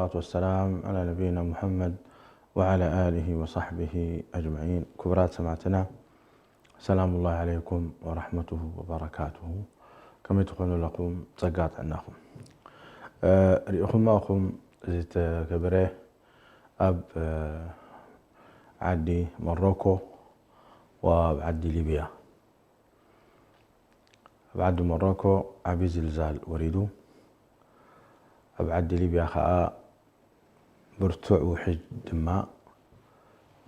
والصلاة والسلام على نبينا محمد وعلى آله وصحبه أجمعين. ክቡራት ሰማዕትና፣ ሰላሙላሂ ዓለይኩም ወራሕመቱሁ ወበረካቱሁ። ከመይ ትኾኑ ኣለኹም? ጸጋ ጥዕናኹም። እ፣ ርኢኹማ ኢኹም ዝተገበረ ኣብ፣ እ፣ ዓዲ ሞሮኮ ወኣብ ዓዲ ሊብያ። ኣብ ዓዲ ሞሮኮ ዓቢ ዝልዛል ወሪዱ። ኣብ ዓዲ ሊብያ ኸኣ ብርቱዕ ውሕጅ ድማ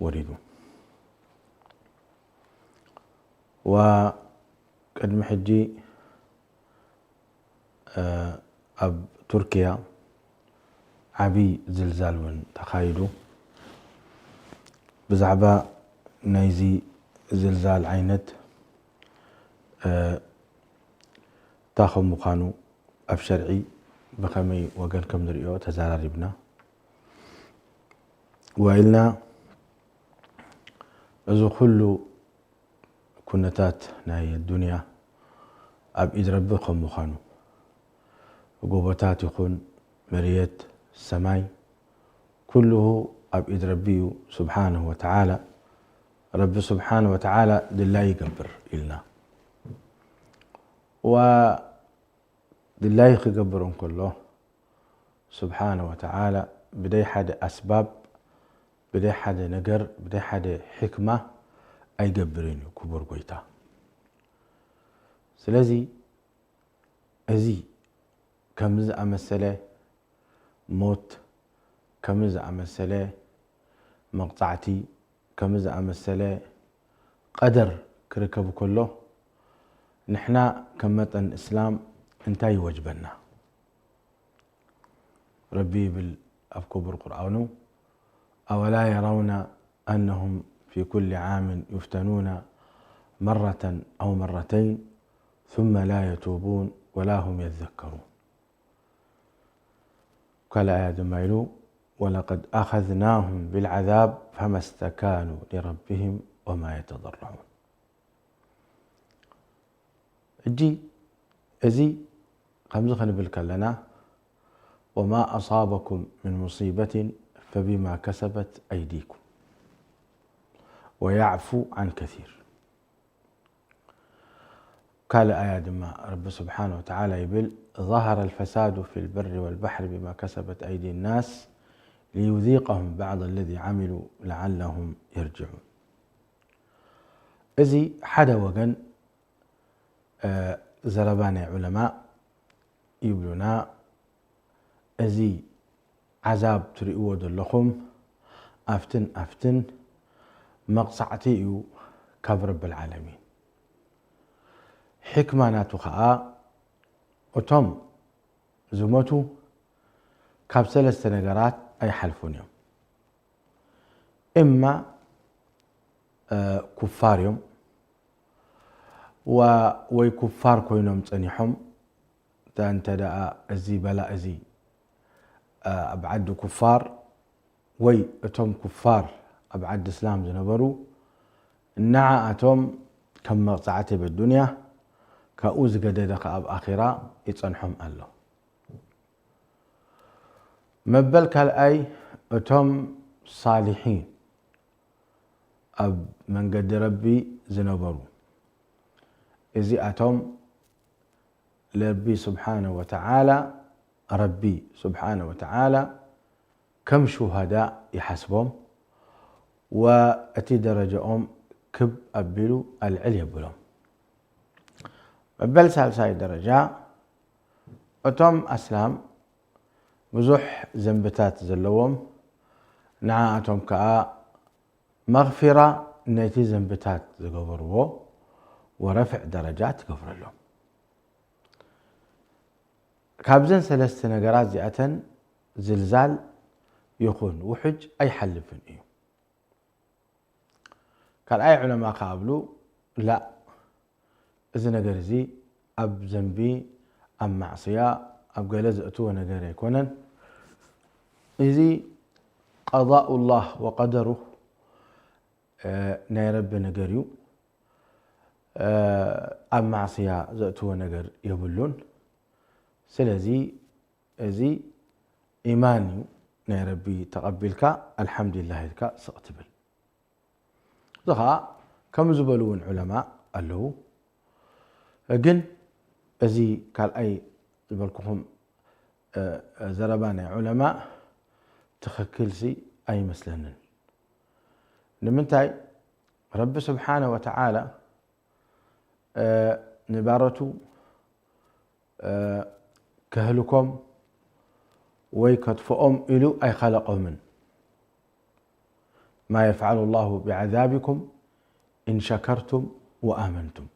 ወሪዱ። ወቅድሚ ሕጂ፣ እ፣ ኣብ ቱርኪያ ዓቢ ዝልዛል እውን ተኻይዱ። ብዛዕባ ናይዚ ዝልዛል ዓይነት፣ እ፣ እንታይ ከም ምዃኑ ኣብ ሸርዒ ብኸመይ ወገን ከም ንርእዮ ተዘራሪብና። ዋይልና እዚ ኩሉ ኩነታት ናይ ዱንያ ኣብ ኢድ ረቢ ከም ምዃኑ፣ ጎቦታት ይኹን መሬት፣ ሰማይ፣ ኩሉ ኣብ ኢድ ረቢ እዩ ስብሓነሁ ወተዓላ። ረቢ ስብሓነሁ ወተዓላ ድላይ ይገብር ኢልና። ዋ ድላይ ክገብር እንከሎ፣ ስብሓነ ወተዓላ ብደይ ሓደ ኣስባብ፣ ብደይ ሓደ ነገር፣ ብደይ ሓደ ሕክማ ኣይገብርን እዩ ክቡር ጎይታ። ስለዚ እዚ ከምዚ ዝኣመሰለ ሞት፣ ከምዚ ዝኣመሰለ መቕጻዕቲ፣ ከምዚ ዝኣመሰለ ቀደር ክርከብ ከሎ፣ ንሕና ከም መጠን እስላም እንታይ ይወጅበና? ረቢ ይብል ኣብ ክቡር ቁርኣኑ፣ أولا يرون أنهم في كل عام يفتنون مرة أو مرتين ثم لا يتوبون ولا هم يذكرون. ካልእ ኣያ ድማ ኢሉ፣ ولقد أخذناهم بالعذاب فما استكانوا لربهم وما يتضرعون. ሕጂ እዚ ከምዚ ክንብል ከለና፣ وما أصابكم من مصيبة فبما كسبت أيديكم ويعفو عن كثير. ካልእ ኣያ ድማ ረቢ ስብሓነ ወተዓላ ይብል፣ ظهر الفساد في البر والبحر بما كسبت أيدي الناس ليذيقهم بعض الذي عملوا لعلهم يرجعون። እዚ ሓደ ወገን፣ እ፣ ዘረባ ናይ ዑለማ ይብሉና፣ እዚ ዓዛብ ትርእይዎ ዘለኹም ኣፍትን ኣፍትን መቕጻዕቲ እዩ ካብ ረብል ዓለሚን። ሕክማ ናቱ ኸኣ እቶም ዝሞቱ ካብ ሰለስተ ነገራት ኣይሓልፉን እዮም። እማ፣ እ፣ ኩፋር እዮም። ዋ-፣ ወይ ኩፋር ኮይኖም ጸኒሖም፣ እታ እንተ ደኣ እዚ በላእ እዚ፣ እ፣ ኣብ ዓዲ ኩፋር ወይ እቶም ኩፋር ኣብ ዓዲ እስላም ዝነበሩ፣ ንዓኣቶም ከም መቕጻዕቲ ኣብ ኣዱንያ፣ ካብኡ ዝገደደ ከኣ ኣብ ኣኺራ ይጸንሖም ኣሎ። መበል ካልኣይ፣ እቶም ሳሊሒን ኣብ መንገዲ ረቢ ዝነበሩ፣ እዚኣቶም ረቢ ስብሓነ ወተዓላ፣ ረቢ ስብሓነ ወተዓላ ከም ሹሃዳ ይሓስቦም፣ ወእቲ ደረጃኦም ክብ ኣቢሉ ኣልዕል የብሎም። መበል ሳልሳይ ደረጃ፣ እቶም ኣስላም ብዙሕ ዘንብታት ዘለዎም፣ ንዓኣቶም ከኣ መኽፊራ ነቲ ዘንብታት ዝገበርዎ ወረፍዕ ደረጃ ትገብረሎም። ካብዘን ሰለስተ ነገራት እዚኣተን ዝልዛል ይኹን ውሕጅ ኣይሓልፍን እዩ። ካልኣይ ዑለማ ከኣ እብሉ፣ ላእ፣ እዚ ነገር እዚ ኣብ ዘንቢ፣ ኣብ ማዕስያ፣ ኣብ ገለ ዘእትዎ ነገር ኣይኮነን። እዚ ቀዳኡላህ ወቀደሩ፣ እ፣ ናይ ረቢ ነገር እዩ። እ፣ ኣብ ማዕስያ ዘእትዎ ነገር የብሉን። ስለዚ እዚ ኢማን እዩ። ናይ ረቢ ተቐቢልካ ኣልሓምዱሊላህ ኢልካ ስቕ ትብል። እዚ ኸዓ ከም ዝበሉ እውን ዑለማ ኣለዉ። ግን እዚ ካልኣይ ዝበልኩኹም፣ እ፣ ዘረባ ናይ ዑለማ ትኽክልሲ ኣይመስለንን። ንምንታይ? ረቢ ስብሓነ ወተዓላ፣ እ፣ ንባረቱ፣ እ፣ ከህልኮም ወይ ከጥፍኦም ኢሉ ኣይኸለቆምን። ማ የፍዓሉ ላሁ ቢዓዛቢኩም ኢን ሸከርቱም ወኣመንቱም።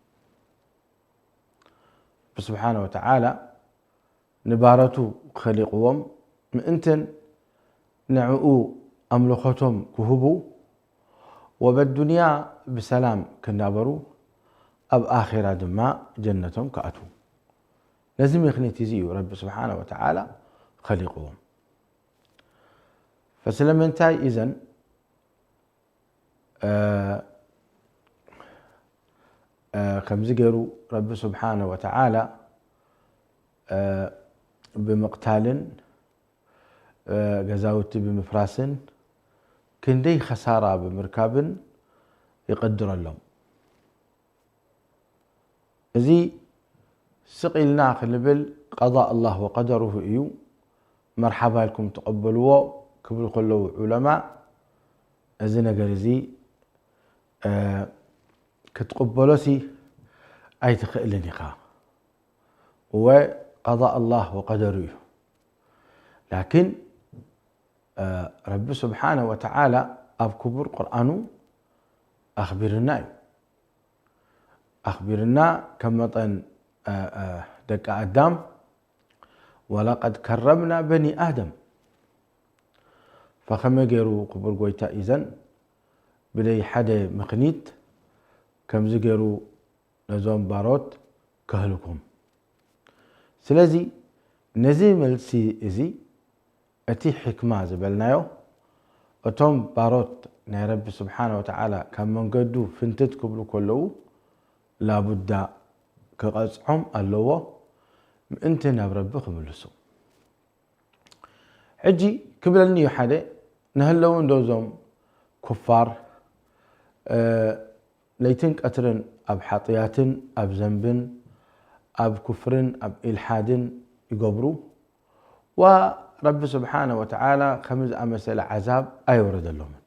ስብሓነ ወተዓላ ንባረቱ ኸሊቕዎም ምእንትን ንዕኡ ኣምልኾቶም ክህቡ፣ ወበዱንያ ብሰላም ክናበሩ፣ ኣብ ኣኼራ ድማ ጀነቶም ክኣትዉ። ነዚ ምኽንያት እዚ እዩ ረቢ ስብሓነ ወተዓላ ኸሊቕዎም። ፈስለምንታይ እዘን፣ እ፣ እ፣ ከምዚ ገይሩ ረቢ ስብሓነ ወተዓላ፣ እ፣ ብምቕታልን፣ እ፣ ገዛውቲ ብምፍራስን ክንደይ ኸሳራ ብምርካብን ይቕድረሎም። እዚ ስቕ ኢልና ክንብል ቀዳእ ኣላህ ወቀደሩሁ እዩ። መርሓባ ኢልኩም ተቐበልዎ ክብሉ ከለዉ ዑለማ፣ እዚ ነገር እዚ፣ እ፣ ክትቕበሎሲ ኣይትኽእልን ኢኻ። እወ፣ ቀዳእ ኣላህ ወቀደሩ እዩ። ላኪን፣ እ፣ ረቢ ስብሓነ ወተዓላ ኣብ ክቡር ቁርኣኑ ኣኽቢርና እዩ። ኣኽቢርና ከም መጠን፣ እ፣ እ፣ ደቂ ኣዳም፣ ወለቀድ ከረምና በኒ ኣደም። ፈኸመይ ገይሩ ክቡር ጎይታ ኢዘን ብደይ ሓደ ምኽኒት ከምዚ ገይሩ ነዞም ባሮት ከህልኩም? ስለዚ ነዚ መልሲ እዚ እቲ ሕክማ ዝበልናዮ፣ እቶም ባሮት ናይ ረቢ ስብሓነ ወተዓላ ካብ መንገዱ ፍንትት ክብሉ ከለዉ፣ ላቡዳ ክቐጽዖም ኣለዎ፣ ምእንቲ ናብ ረቢ ክምልሱ። ሕጂ ክብለኒ እዩ ሓደ፣ ንህለዉ እንዶ እዞም ኩፋር፣ እ፣ ለይትን ቀትርን ኣብ ሓጥያትን ኣብ ዘንብን ኣብ ኩፍርን ኣብ ኢልሓድን ይገብሩ፣ ዋ ረቢ ስብሓነ ወተዓላ ከምዚ ዝኣመሰለ ዓዛብ ኣየውረደሎምን።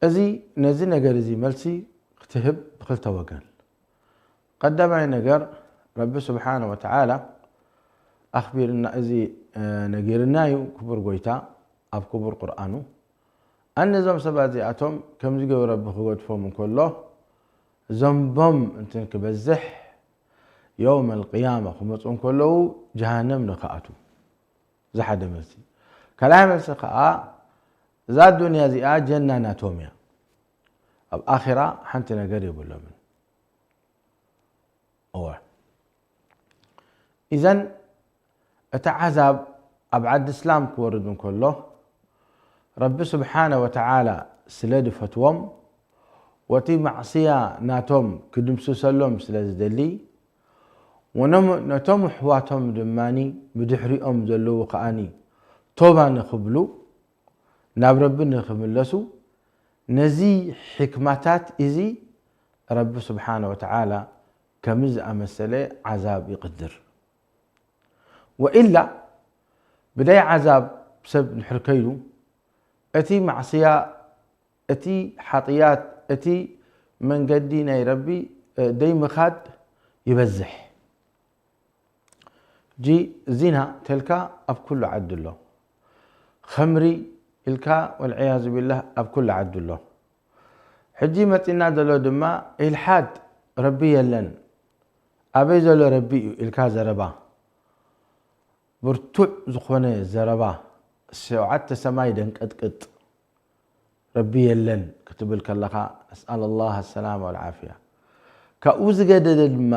እዚ፣ ነዚ ነገር እዚ መልሲ ክትህብ ብኽልተ ወገን። ቀዳማይ ነገር፣ ረቢ ስብሓነ ወተዓላ ኣኽቢርና፣ እዚ፣ እ፣ ነጊርና እዩ ክቡር ጎይታ ኣብ ክቡር ቁርኣኑ። ኣነ እዞም ሰባት እዚኣቶም ከምዚ ገይሩ ረቢ ክገድፎም እንከሎ፣ ዘንቦም እንትን ክበዝሕ፣ የውመል ቅያማ ክመፁ እንከለዉ ጀሃነም ንክኣትዉ። እዚ ሓደ መልሲ። ካልኣይ መልሲ ከዓ፣ እዛ ኣዱንያ እዚኣ ጀና ናቶም እያ። ኣብ ኣኺራ ሓንቲ ነገር የብሎምን። እወ። ኢዘን እቲ ዓዛብ ኣብ ዓዲ እስላም ክወርድ እንከሎ፣ ረቢ ስብሓነ ወተዓላ ስለ ዝፈትዎም፣ ወቲ ማዕስያ ናቶም ክድምስሰሎም ስለ ዝደሊ፣ ወኖም-፣ ነቶም ኣሕዋቶም ድማኒ ብድሕሪኦም ዘለዉ ከኣኒ ቶባ ንኽብሉ፣ ናብ ረቢ ንኽምለሱ፣ ነዚ ሕክማታት እዚ ረቢ ስብሓነ ወተዓላ ከምዚ ዝኣመሰለ ዓዛብ ይቕድር። ወኢላ ብደይ ዓዛብ ሰብ እንድሕር ከይዱ፣ እቲ ማዕስያ፣ እቲ ሓጥያት፣ እቲ መንገዲ ናይ ረቢ፣ እ፣ ደይ ምኻድ ይበዝሕ። ጂ ዚና ተልካ ኣብ ኩሉ ዓዲ ኣሎ። ኸምሪ ኢልካ ወልዕያዙ ቢላህ ኣብ ኩሉ ዓዲ ኣሎ። ሕጂ መጺና ዘሎ ድማ ኢልሓድ፣ ረቢ የለን፣ ኣበይ ዘሎ ረቢ እዩ ኢልካ ዘረባ፣ ብርቱዕ ዝኾነ ዘረባ፣ ሸውዓተ ሰማይ ደንቀጥቅጥ፣ ረቢ የለን ክትብል ከለኻ፣ ነስኣል ላህ ሰላም ወልዓፍያ። ካብኡ ዝገደደ ድማ፣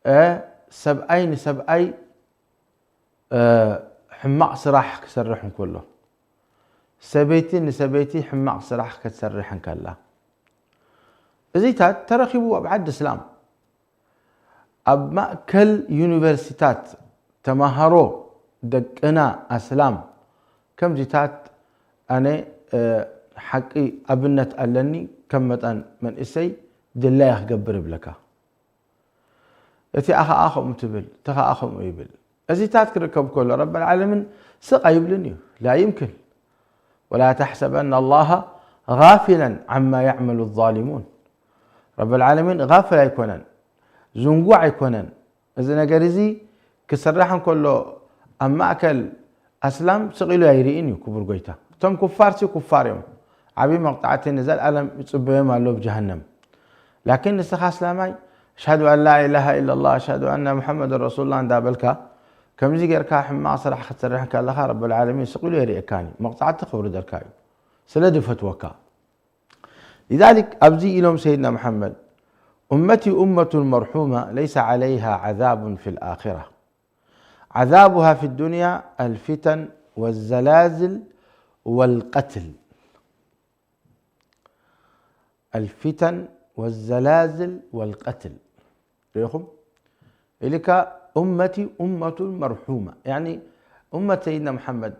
እ፣ ሰብኣይ ንሰብኣይ፣ እ፣ ሕማቕ ስራሕ ክሰርሕ እንከሎ፣ ሰበይቲ ንሰበይቲ ሕማቕ ስራሕ ክትሰርሕ እንከላ፣ እዚታት ተረኺቡ ኣብ ዓዲ እስላም። ኣብ ማእከል ዩኒቨርሲታት ተማሃሮ ደቅና ኣስላም ከምዚታት ኣነ ሓቂ ኣብነት ኣለኒ ከም መጠን መንእሰይ ድላየ ክገብር ይብለካ። እቲ ኣኸኣ ከምኡ ትብል እቲ ኸኣ ከምኡ ይብል። እዚታት ክርከብ ከሎ ረብ ዓለምን ስቕ ኣይብልን እዩ። ላ ይምክን። ولا تحسبن الله غافلا عما يعمل الظالمون. ረብ ዓለሚን غافل ኣይኮነን፣ ዝንጉዕ ኣይኮነን። እዚ ነገር እዚ ክስራሕ እንከሎ ኣብ ማእከል ኣስላም ስቕ ኢሉ ኣይርእን እዩ ክቡር ጎይታ። እቶም ኩፋር ሲ ኩፋር እዮም። ዓብዪ መቕጻዕቲ ንዘልኣለም ይጽበዮም ኣሎ ኣብ ጀሃነም። ላኪን ንስኻ ኣስላማይ أشهد أن لا إله إلا الله أشهد أن محمدا رسول الله እንዳበልካ ከምዚ ጌርካ ሕማቕ ስራሕ ክትሰርሕ ከለኻ ረብ ዓለሚን ስቕ ኢሉ የርእየካን እዩ። መቕጻዕቲ ከውርደልካ እዩ ስለ ዝፈትወካ። لذلك ኣብዚ ኢሎም ሰይድና መሓመድ أمتي أمة مرحومة ليس عليها عذاب في الآخرة عذابها في الدنيا الفتن والزلازل والقتل. الفتن والزلازل والقتل. ርኢኹም ኢልካ أمتي أمة مرحومة يعني أمة ሰይድና መሓመድ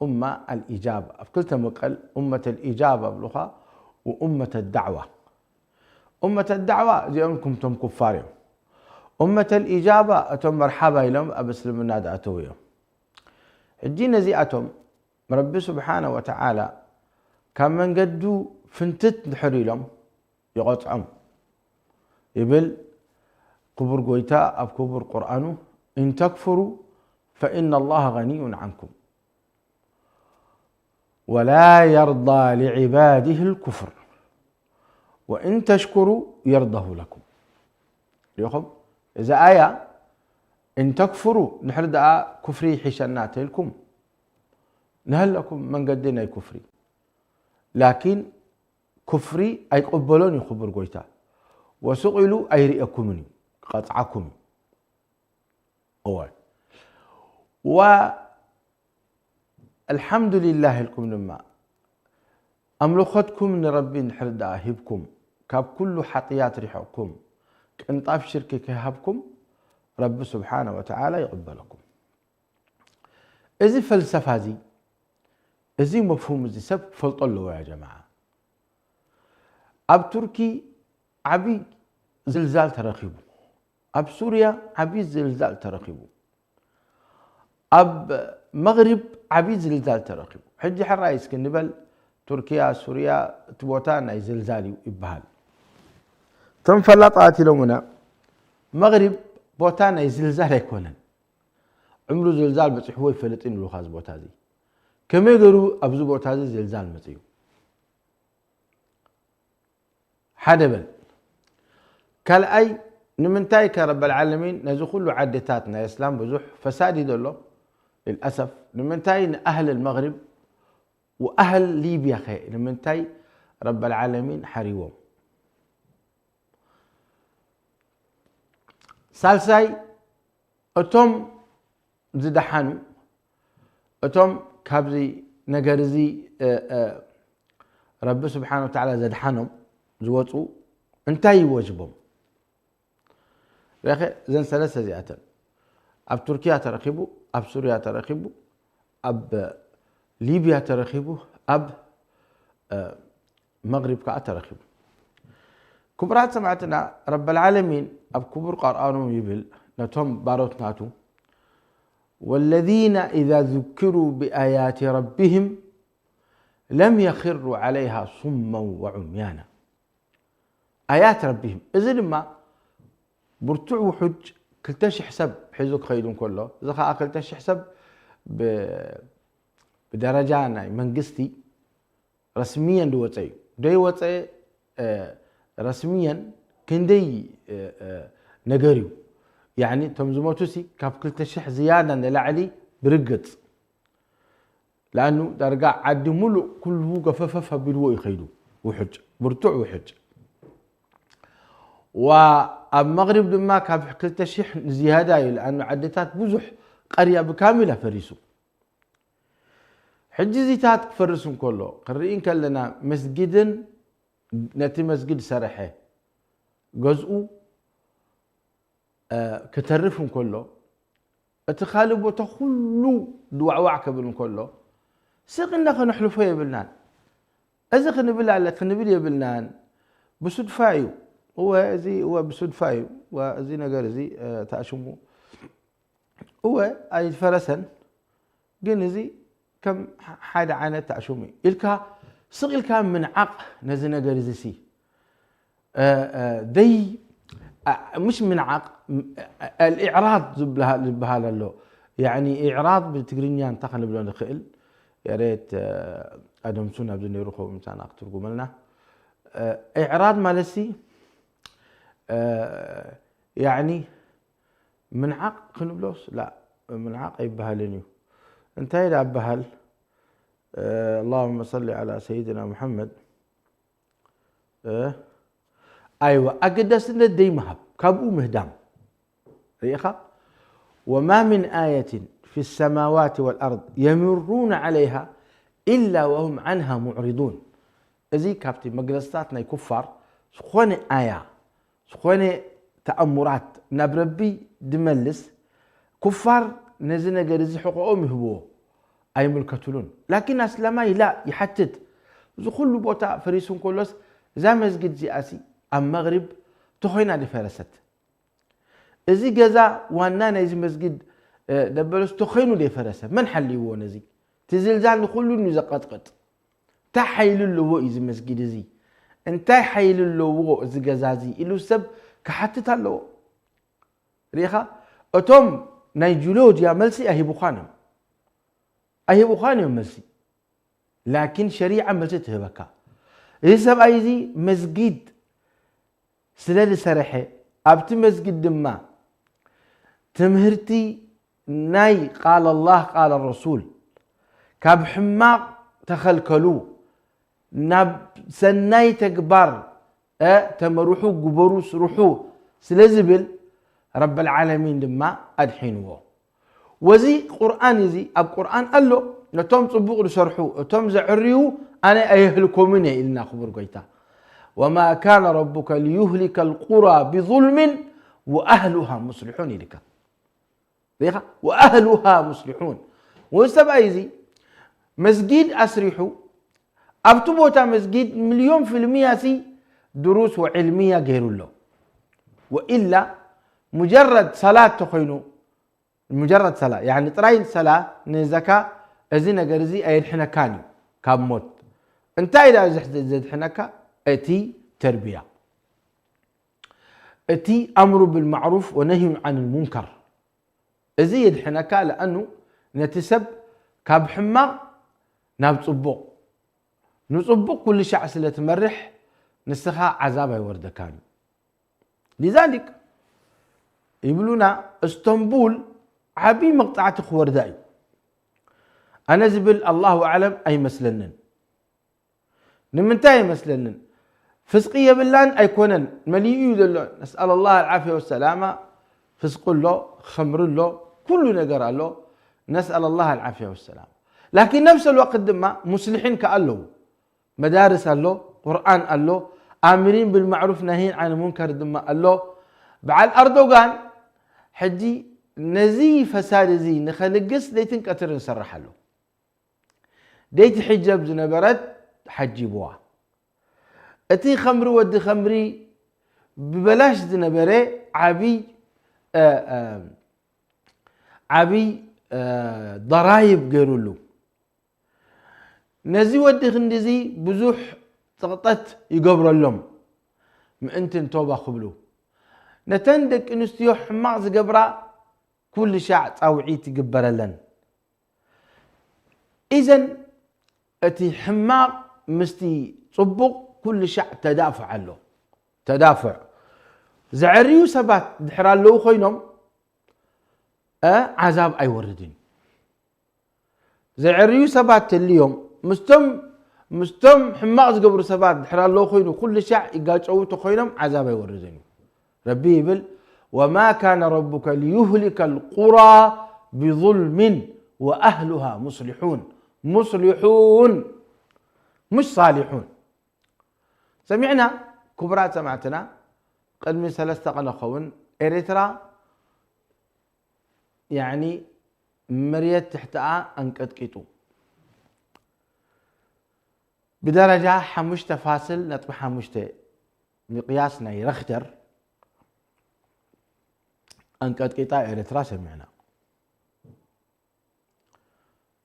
أمة الإجابة ኣብ ክልተ መቀል أمة الإجابة ኣብሉኻ وأمة الدعوة. أمة الدعوة እዚኦም ኩምቶም ኩፋር እዮም። أمة الإجابة እቶም መርሓባ ኢሎም ኣብ እስልምና ዝኣተው እዮም። ሕጂ ነዚኣቶም ረቢ ስብሓነ ወተዓላ ካብ መንገዱ ፍንትት ድሕር ኢሎም ይቐፅዖም ይብል ክቡር ጎይታ ኣብ ክቡር ቁርኣኑ إن تكفروا فإن الله غني عنكم ولا يرضى لعباده الكفر وإن تشكروا يرضه لكم. ሪኢኹም እዛ ኣያ إن تكفروا ድሕሪ ደኣ ኩፍሪ ይሒሸና ተልኩም ንሀለኩም መንገዲ ናይ ኩፍሪ ላኪን ኩፍሪ ኣይቅበሎን እዩ ክቡር ጎይታ ወስቕ ኢሉ ኣይርእየኩምን እዩ ክቐፅዓኩም እዩ እወ ዋ الحمد لله ኢልኩም ድማ ኣምልኾትኩም ንረቢ እንድሕር ደኣ ሂብኩም ካብ ኩሉ ሓጥያት ሪሕቕኩም ቅንጣብ ሽርኪ ከይሃብኩም ረቢ ስብሓነ ወተዓላ ይቕበለኩም። እዚ ፈልሰፋ እዚ እዚ መፍሁም እዚ ሰብ ክፈልጦ ኣለዎ ያ ጀማዓ። ኣብ ቱርኪ ዓቢ ዝልዛል ተረኺቡ። ኣብ ሱርያ ዓቢ ዝልዛል ተረኺቡ። ኣብ መግሪብ ዓቢ ዝልዛል ተረኺቡ። ሕጂ ሕራይ እስኪ ንበል ቱርኪያ፣ ሱርያ እቲ ቦታ ናይ ዝልዛል እዩ ይበሃል። እቶም ፈላጣት ኢሎምና መግሪብ ቦታ ናይ ዝልዛል ኣይኮነን። ዕምሩ ዝልዛል በፂሕዎ ይፈልጥን ይብሉኻ እዚ ቦታ እዚ። ከመይ ገይሩ ኣብዚ ቦታ እዚ ዝልዛል መፅዩ? ሓደ በል። ካልኣይ ንምንታይ ከ ረበል ዓለሚን ነዚ ኩሉ ዓድታት ናይ እስላም ብዙሕ ፈሳድ እዩ ዘሎ ልልኣሰፍ ንምንታይ ንኣህል መግሪብ ወኣህል ሊብያ ከ ንምንታይ ረበል ዓለሚን ሓሪዎም? ሳልሳይ እቶም ዝደሓኑ እቶም ካብዚ ነገር እዚ ረቢ ስብሓን ወተዓላ ዘድሓኖም ዝወፁ እንታይ ይወጅቦም? ረኸ እዘን ሰለስተ እዚኣተን ኣብ ቱርኪያ ተረኺቡ ኣብ ሱርያ ተረኺቡ ኣብ ሊብያ ተረኺቡ ኣብ መግሪብ ከዓ ተረኺቡ። ክቡራት ሰማዕትና ረበል ዓለሚን ኣብ ክቡር ቃርኣኑ ይብል ነቶም ባሮት ናቱ والذين إذا ذكروا بآيات ربهم لم يخروا عليها صما وعميانا. ኣያት ረቢህም እዚ ድማ ብርቱዕ ውሑጅ ክልተ ሽሕ ሰብ ሒዙ ክኸይዱ እንከሎ እዚ ከዓ ክልተ ሽሕ ሰብ ብደረጃ ናይ መንግስቲ ረስምየን ዝወፀ እዩ። ደይወፀ ረስምየን ክንደይ ነገር እዩ። ያኒ እቶም ዝሞቱ ሲ ካብ ክልተ ሽሕ ዝያዳ ንላዕሊ ብርግፅ። ለኣኑ ዳርጋ ዓዲ ሙሉእ ኩሉ ገፈፈፍ ኣቢልዎ እዩ ከይዱ። ውሕጅ፣ ብርቱዕ ውሕጅ። ወኣብ መግሪብ ድማ ካብ ክልተ ሽሕ ንዝያዳ እዩ። ለኣኑ ዓድታት ብዙሕ ቀርያ ብካሚል ኣፈሪሱ። ሕጂ እዚታት ክፈርስ እንከሎ ክንርኢ እንከለና መስጊድን ነቲ መስጊድ ዝሰረሐ ገዝኡ ክተርፍ እንከሎ እቲ ካልእ ቦታ ኩሉ ድዋዕዋዕ ክብል እንከሎ፣ ስቕ ኢልና ከነሕልፎ የብልናን። እዚ ክንብል ኣለ ክንብል የብልናን። ብሱድፋ እዩ። እወ፣ እዚ እወ ብሱድፋ እዩ። እወ፣ እዚ ነገር እዚ፣ እ፣ ተኣሽሙ እወ ኣይፈረሰን፣ ግን እዚ ከም ሓደ ዓይነት ተኣሽሙ እዩ ኢልካ ስቕ ኢልካ ምንዓቕ ነዚ ነገር እዚ ሲ ደይ ምሽ ምንዓቕ፣ ኣልኢዕራድ ዝበሃል ኣሎ። ያኒ ኢዕራድ ብትግርኛ እንታይ ክንብሎ ንኽእል? ያሬት ኣደምሱ ናብዚ ነይሩ ኸውን ምሳና ክትርጉመልና። ኢዕራድ ማለት ሲ ያኒ ምንዓቕ ክንብሎስ ላ ምንዓቕ ኣይበሃልን እዩ። እንታይ ዳ በሃል? اللهم صل على سيدنا محمد. ኣይዋ ኣገዳስነት ደይምሃብ ካብኡ ምህዳም ርኢኻ። وما من آية في السماوات والأرض يمرون عليها إلا وهم عنها معرضون. እዚ ካብቲ መግለፅታት ናይ ኩፋር ዝኾነ ኣያ ዝኾነ ተኣሙራት ናብ ረቢ ድመልስ ኩፋር ነዚ ነገር እዚ ሕቆኦም ይህብዎ ኣይምልከትሉን። ላኪን ኣስላማይ ላ ይሓትት። እዚ ኩሉ ቦታ ፈሪሱ እንከሎስ እዛ መስጊድ እዚኣሲ ኣብ መቕሪብ ተኾይና ድፈረሰት? እዚ ገዛ ዋና ናይዚ መስጊድ ደበለስ ተኾይኑ ደይፈረሰ? መን ሓልይዎ ነዚ? ትዝልዛል ንኩሉ እዩ ዘቐጥቅጥ። እንታይ ሓይሊ ኣለዎ እዩ እዚ መስጊድ እዚ? እንታይ ሓይሊ ኣለዎ እዚ ገዛ እዚ ኢሉ ሰብ ክሓትት ኣለዎ። ርኢኻ እቶም ናይ ጂኦሎጂያ መልሲ ኣይሂቡኻን እዮም ኣይሂቡኻን እዮም መልሲ። ላኪን ሸሪዓ መልሲ ትህበካ። እዚ ሰብኣይ እዚ መስጊድ ስለ ዝሰረሐ ኣብቲ መስጊድ ድማ ትምህርቲ ናይ ቃል ኣላህ ቃል ረሱል ካብ ሕማቕ ተኸልከሉ ናብ ሰናይ ተግባር ተመርሑ ግበሩ ስርሑ ስለ ዝብል ረብል ዓለሚን ድማ ኣድሒንዎ። ወዚ ቁርኣን እዚ ኣብ ቁርኣን ኣሎ። ነቶም ጽቡቕ ዝሰርሑ እቶም ዘዕርዩ ኣነ ኣየህልኮምን እየ ኢልና ክቡር ጎይታ። وما كان ربك ليهلك القرى بظلم وأهلها مصلحون ኢልካ ሪኢኻ። وأهلها مصلحون። ወዚ ሰብኣይ እዚ መስጊድ ኣስሪሑ ኣብቲ ቦታ መስጊድ ሚልዮን ፊልምያ ሲ ድሩስ ወዕልምያ ገይሩ ኣሎ። ወኢላ ሙጀረድ ሰላት ተኾይኑ ሙጀረድ ሰላ ያኒ ጥራይ ሰላ ንዘካ እዚ ነገር እዚ ኣየድሕነካን እዩ ካብ ሞት። እንታይ ዳ ዘድሕነካ? እቲ ተርቢያ፣ እቲ ኣምሩ ብልማዕሩፍ ወነህዩ ዓን ልሙንከር እዚ የድሕነካ። ለኣኑ ነቲ ሰብ ካብ ሕማቕ ናብ ጽቡቕ ንጽቡቕ ኩሉ ሻዕ ስለ ትመርሕ ንስኻ ዓዛብ ኣይወርደካን እዩ። ሊዛሊክ ይብሉና፣ እስተንቡል ዓብዪ መቕጻዕቲ ክወርዳ እዩ። ኣነ ዝብል ኣላሁ ኣዕለም ኣይመስለንን። ንምንታይ ኣይመስለንን? ፍስቂ የብላን ኣይኮነን፣ መሊኡ እዩ ዘሎ። ነስኣል ኣላህ ኣልዓፍያ ወሰላማ። ፍስቂ ኣሎ፣ ኸምሪ ኣሎ፣ ኩሉ ነገር ኣሎ። ነስኣል ኣላህ ኣልዓፍያ ወሰላማ። ላኪን ነፍስ ልወቅት ድማ ሙስሊሒን ከኣ ኣለዉ። መዳርስ ኣሎ፣ ቁርኣን ኣሎ፣ ኣምሪን ብልማዕሩፍ ናሂን ዓን ሙንከር ድማ ኣሎ። በዓል ኣርዶጋን ሕጂ ነዚ ፈሳድ እዚ ንኸልግስ ለይትን ቀትርን ይሰርሕ ኣሎ። ደይቲ ሕጀብ ዝነበረት ሓጂብዋ። እቲ ኸምሪ ወዲ ኸምሪ ብበላሽ ዝነበረ ዓብይ ዓብይ ضራይብ ገይሩሉ። ነዚ ወዲ ክንድዚ ብዙሕ ጸቕጠት ይገብረሎም ምእንቲ ንቶባ ክብሉ። ነተን ደቂ ኣንስትዮ ሕማቕ ዝገብራ ኩሉ ሻዕ ጻውዒት ይግበረለን። ኢዘን እቲ ሕማቕ ምስቲ ጽቡቕ ኩሉ ሻዕ ተዳፍዕ ኣሎ። ተዳፍዕ ዘዕርዩ ሰባት ድሕር ኣለዉ ኮይኖም ዓዛብ ኣይወርድን። ዘዕርዩ ሰባት ተልዮም ምስቶም ምስቶም ሕማቕ ዝገብሩ ሰባት ድሕር ኣለዉ ኮይኑ ኩሉ ሻዕ ይጋጨዉ ተኮይኖም ዓዛብ ኣይወርድን እዩ። ረቢ ይብል وما كان ربك ليهلك القرى بظلم وأهلها مصلحون. مصلحون مش صالحون. ሰሚዕና ክቡራት ሰማዕትና ቅድሚ ሰለስተ ቀነ ኸውን ኤርትራ ያኒ መሬት ትሕትኣ ኣንቀጥቂጡ። ብደረጃ ሓሙሽተ ፋስል ነጥቢ ሓሙሽተ ሚቕያስ ናይ ረክተር ኣንቀጥቂጣ ኤርትራ ሰሚዕና።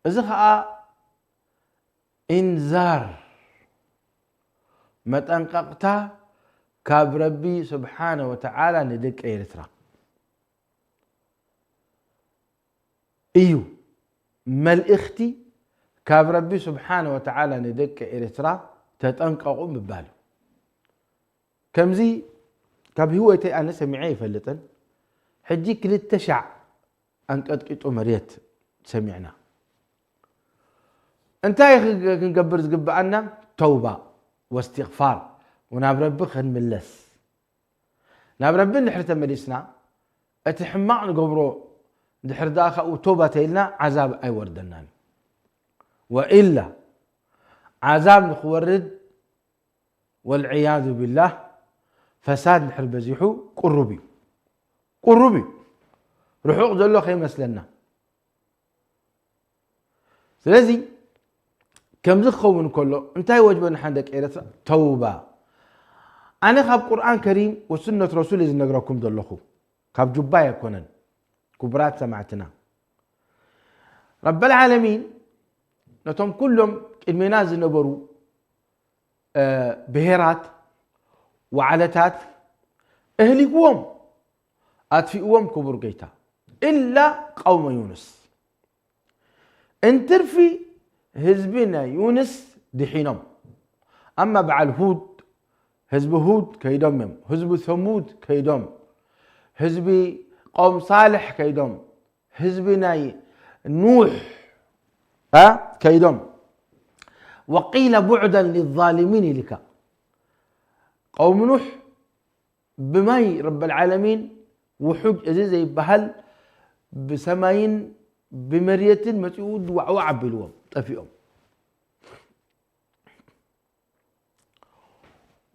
እዚ ኸኣ ኢንዛር፣ መጠንቀቕታ ካብ ረቢ ስብሓነ ወተዓላ ንደቂ ኤርትራ እዩ። መልእኽቲ ካብ ረቢ ስብሓነ ወተዓላ ንደቂ ኤርትራ፣ ተጠንቀቑ ምባል እዩ። ከምዚ ካብ ህይወተይ ኣነ ሰሚዐ ኣይፈልጥን። ሕጂ ክልተ ሻዕ ኣንቀጥቂጡ መሬት ሰሚዕና። እንታይ ክግ-፣ ክንገብር ዝግብኣና? ተውባ ወእስትግፋር፣ ወናብ ረቢ ክንምለስ። ናብ ረቢ እንድሕር ተመሊስና፣ እቲ ሕማቕ ንገብሮ እንድሕር ደኣ ካብኡ ተውባ ተይልና፣ ዓዛብ ኣይወርደናን። ወኢላ ዓዛብ ንኽወርድ፣ ወልዕያዙ ቢላህ፣ ፈሳድ እንድሕር በዚሑ ቅሩብ እዩ። ቅሩብ እዩ። ርሑቕ ዘሎ ከይመስለና። ስለዚ ከምዚ ክኸውን ከሎ እንታይ ወጅበና ንሓን ደቂ ኤርትራ? ተውባ። ኣነ ካብ ቁርኣን ከሪም ወሱነት ረሱል እየ ዝነግረኩም ዘለኹ። ካብ ጁባ ኣይኮነን። ክቡራት ሰማዕትና፣ ረበል ዓለሚን ነቶም ኩሎም ቅድሜና ዝነበሩ፣ እ፣ ብሄራት፣ ዋዕለታት ኣህሊክዎም፣ ኣጥፊእዎም ክቡር ጌታ። ኢላ ቀውመ ዩኑስ። እንትርፊ ህዝቢ ናይ ዩንስ ድሒኖም። ኣማ በዓል ሁድ፣ ህዝቢ ሁድ ከይዶም እዮም። ህዝቢ ሰሙድ ከይዶም። ህዝቢ ቀውም ሳልሕ ከይዶም። ህዝቢ ናይ ኑሕ፣ እ፣ ከይዶም። ወቂለ ቡዕደን ሊዛሊሚን ኢልካ። ቀውም ኑሕ ብማይ ረበል ዓለሚን ውሑጅ እዚ ዘይበሃል ብሰማይን ብመሬትን መጺኡ ድዋዕዋዕ ኣቢልዎም ጠፊኦም።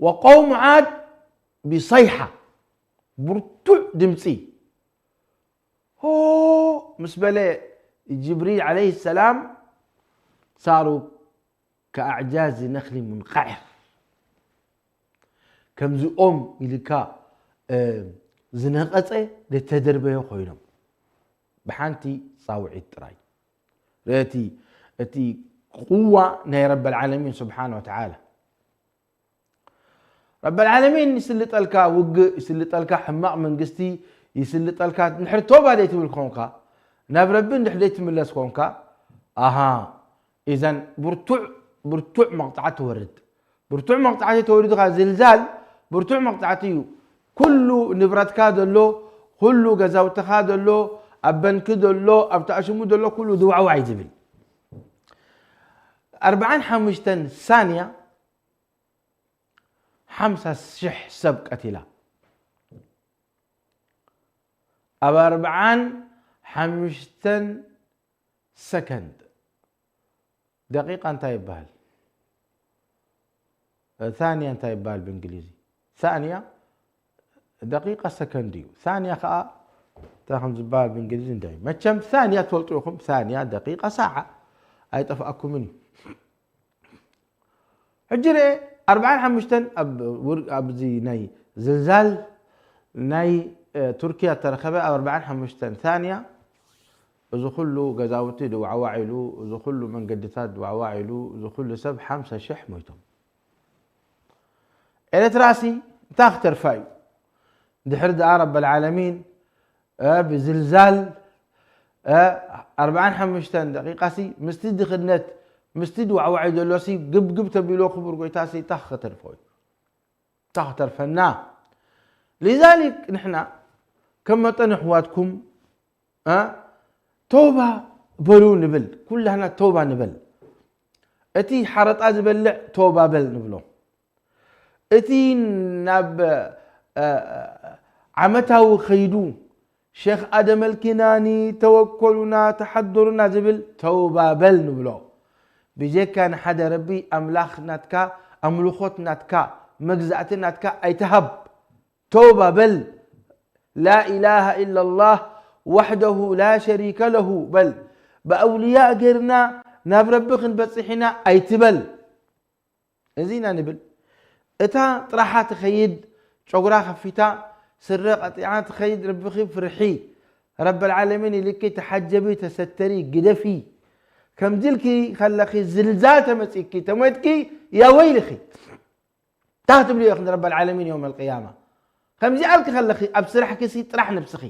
ወቀውም ዓድ ብሰይሓ ብርቱዕ ድምፂ ሆ ምስ በለ ጅብሪል ዓለይሂ ሰላም ሳሩ ከኣዕጃዚ ነኽሊ ሙንቀዕር። ከምዚ ኦም ኢልካ፣ እ፣ ዝነቐጸ ዝተደርበየ ኮይኖም ብሓንቲ ጻውዒት ጥራይ። ርእቲ እቲ ቁዋ ናይ ረበል ዓለሚን ስብሓነ ወተዓላ። ረበል ዓለሚን ይስልጠልካ ውግእ፣ ይስልጠልካ ሕማቕ መንግስቲ፣ ይስልጠልካ። እንድሕር ቶባ ዘይትብል ኮንካ፣ ናብ ረቢ እንድሕር ዘይትምለስ ኮንካ፣ ኣሃ፣ ኢዘን ብርቱዕ፣ ብርቱዕ መቕጻዕቲ ትወርድ። ብርቱዕ መቕጻዕቲ ተወሪዱካ፣ ዝልዛል ብርቱዕ መቕጻዕቲ እዩ። ኩሉ ንብረትካ ዘሎ፣ ኩሉ ገዛውትኻ ዘሎ፣ ኣብ በንኪ ዘሎ፣ ኣብ ተኣሽሙ ዘሎ፣ ኩሉ ድዋዕዋዕ እዩ ዝብል። ኣርብዓን ሓሙሽተን ሳንያ ሓምሳ ሽሕ ሰብ ቀቲላ። ኣብ ኣርብዓን ሓሙሽተን ሰከንድ። ደቂቃ እንታይ ይበሃል? እ፣ ሳንያ እንታይ ይበሃል ብእንግሊዝኛ? ሳንያ ደቂቃ ሰከንድ እዩ። ሳንያ ኸዓ እንታይ ከም ዝበሃል ብእንግሊዝኛ እንታይ እዩ? መቸም ሳንያ ትፈልጡ ኢኹም። ሳንያ፣ ደቂቃ፣ ሳዓ ኣይጠፍኣኩምን እዩ። ሕጂ ርኤ፣ ኣርብዓን ሓሙሽተን ኣብ ውር-፣ ኣብዚ ናይ ዝልዛል ናይ፣ እ፣ ቱርኪያ እተረኸበ ኣብ ኣርብዓን ሓሙሽተን ሳንያ እዚ ኩሉ ገዛውቲ ድዋዕዋዕ ኢሉ፣ እዚ ኩሉ መንገድታት ድዋዕዋዕ ኢሉ፣ እዚ ኩሉ ሰብ ሓምሳ ሽሕ ሞይቶም። ኤርትራሲ እንታይ ክተርፋ እዩ? ድሕሪ ደኣ ረበል ዓለሚን፣ እ፣ ብዝልዛል፣ እ፣ ኣርብዓን ሓሙሽተን ደቂቃሲ ምስቲ ድኽነት፣ ምስቲ ድዋዕዋዕ ዘሎሲ ግብግብ ተቢሎ ክቡር ጎይታሲ እንታይ ክተርፎ እዩ? እንታይ ክተርፈና? ሊዛሊክ ንሕና ከም መጠን ኣሕዋትኩም፣ እ፣ ተውባ በሉ ንብል። ኩላህና ተውባ ንበል። እቲ ሓረጣ ዝበልዕ ተውባ በል ንብሎ። እቲ ናብ፣ እ፣ ዓመታዊ ኸይዱ ሸኽ ኣደም ኣልኪናኒ ተወከሉና ተሓደሩና ዝብል ተውባ በል ንብሎ። ብጀካ ንሓደ ረቢ ኣምላኽ ናትካ፣ ኣምልኾት ናትካ፣ መግዛእቲ ናትካ ኣይትሃብ። ተውባ በል። ላኢላሃ ኢላላህ وحده لا شريك له በል። ብኣውልያእ ገይርና ናብ ረቢ ክንበጽሕ ኢና ኣይትበል። እዚ ኢና ንብል። እታ ጥራሓ ትኸይድ፣ ጨጉራ ከፊታ፣ ስረ ቀጢዓ ትኸይድ፣ ረብኺ ፍርሒ። ረበል ዓለሚን ኢልኪ ተሓጀቢ፣ ተሰተሪ፣ ግደፊ። ከምዚ ኢልኪ ከለኺ ዝልዛል ተመጺእኪ፣ ተሞይትኪ፣ ያ ወይልኺ። እንታይ ክትብልዮ ኢኺ ንረበል ዓለሚን የውመል ቅያማ? ከምዚ ኣልኪ ከለኺ ኣብ ስራሕኪ ሲ ጥራሕ ነብስኺ።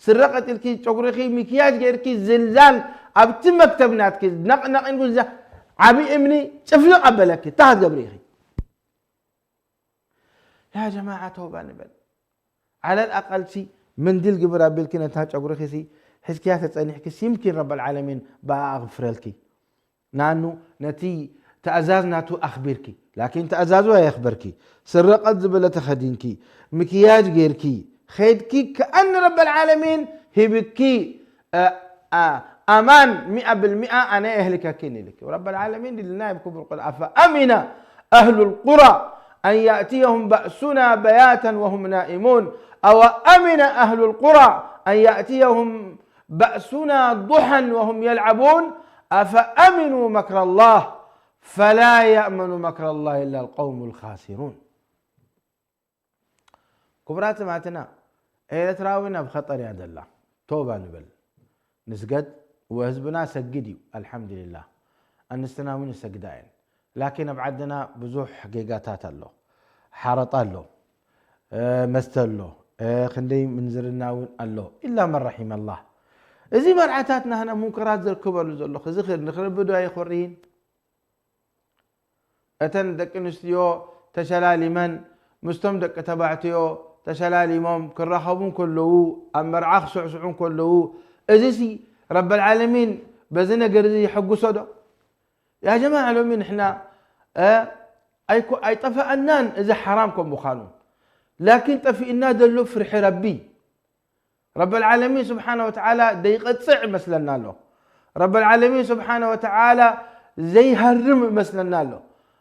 ስረ ቀጢልኪ፣ ጨጉርኺ ሚክያጅ ገይርኪ፣ ዝልዛል ኣብቲ መክተብ ናትኪ ነቕነቕ ኢልኩ፣ ዝዛ-፣ ዓቢ እምኒ ጭፍልቕ ኣበለኪ። እንታይ ክትገብሪ ኢኺ? ያ ጀማዓ ተውባ ንበል። ዓለል ኣቃል ሲ ምንዲል ግብር ኣቢልኪ ነታ ጨጉርኺ ሲ ሒዝክያ ተጸኒሕኪ ሲ ይምኪን ረበል ዓለሚን ብኣ ኣቕፍረልኪ። ንኣኑ ነቲ ትእዛዝ ናቱ ኣኽቢርኪ። ላኪን ትእዛዙ ኣየኽበርኪ። ስረ ቀጥ ዝበለ ተኸዲንኪ፣ ምክያጅ ጌርኪ፣ ኸይድኪ ከኣኒ ረበል ዓለሚን ሂብኪ፣ እ፣ እ፣ ኣማን ሚኣ ብልሚኣ ኣነ የህልከኪን ኢልኪ። ረበል ዓለሚን ድልና ይብኩ ብርቁል ኣፈ ኣሚነ ኣህሉል ቁራ ኣን ያእትየሁም ባእሱና በያተን ወሁም ናኢሙን። ኣወ ኣሚነ ኣህሉል ቁራ ኣን ያእትየሁም ባእሱና ዱሐን ወሁም የልዓቡን። ኣፈ ኣሚኑ መክረ ላህ ፈላ የእመኑ መክረ ላህ ኢላ ልቀውሙ ልኻሲሩን። ክቡራት ኣሕዋትና፣ ኤርትራዊ ናብ ኸጠር እያ ዘላ። ቶባ ንበል። ንስገድ፣ ወህዝብና ሰግድ እዩ፣ ኣልሓምዱሊላህ። ኣንስትና እውን ይሰግዳ እየን። ላኪን ኣብ ዓድና ብዙሕ ጌጋታት ኣሎ። ሓረጣ ኣሎ፣ እ፣ መስተ ኣሎ፣ እ፣ ክንደይ ምንዝርና እውን ኣሎ። ኢላ መን ረሒመላህ። እዚ መርዓታት ናህና ሙንከራት ዘርክበሉ ዘሎ፣ እዚ ኸ-፣ ንኽርቢ ዶ ኣይኾርይን? እተን ደቂ ኣንስትዮ ተሸላሊመን ምስቶም ደቂ ተባዕትዮ ተሸላሊሞም ክራኸቡ እንከለዉ፣ ኣብ መርዓ ክስዕስዑ እንከለዉ፣ እዚሲ ረበል ዓለሚን በዚ ነገር እዚ የሐጉሶ ዶ? ያ ጀማዓ፣ ሎሚ ንሕና፣ እ፣ ኣይኮ-፣ ኣይጠፈኣናን እዚ ሓራም ከም ምዃኑ። ላኪን ጠፊእና ዘሎ ፍርሒ ረቢ። ረበል ዓለሚን ስብሓነ ወተዓላ ዘይቀጽዕ ይመስለና ኣሎ። ረበል ዓለሚን ስብሓነ ወተዓላ ዘይሃርም ይመስለና ኣሎ።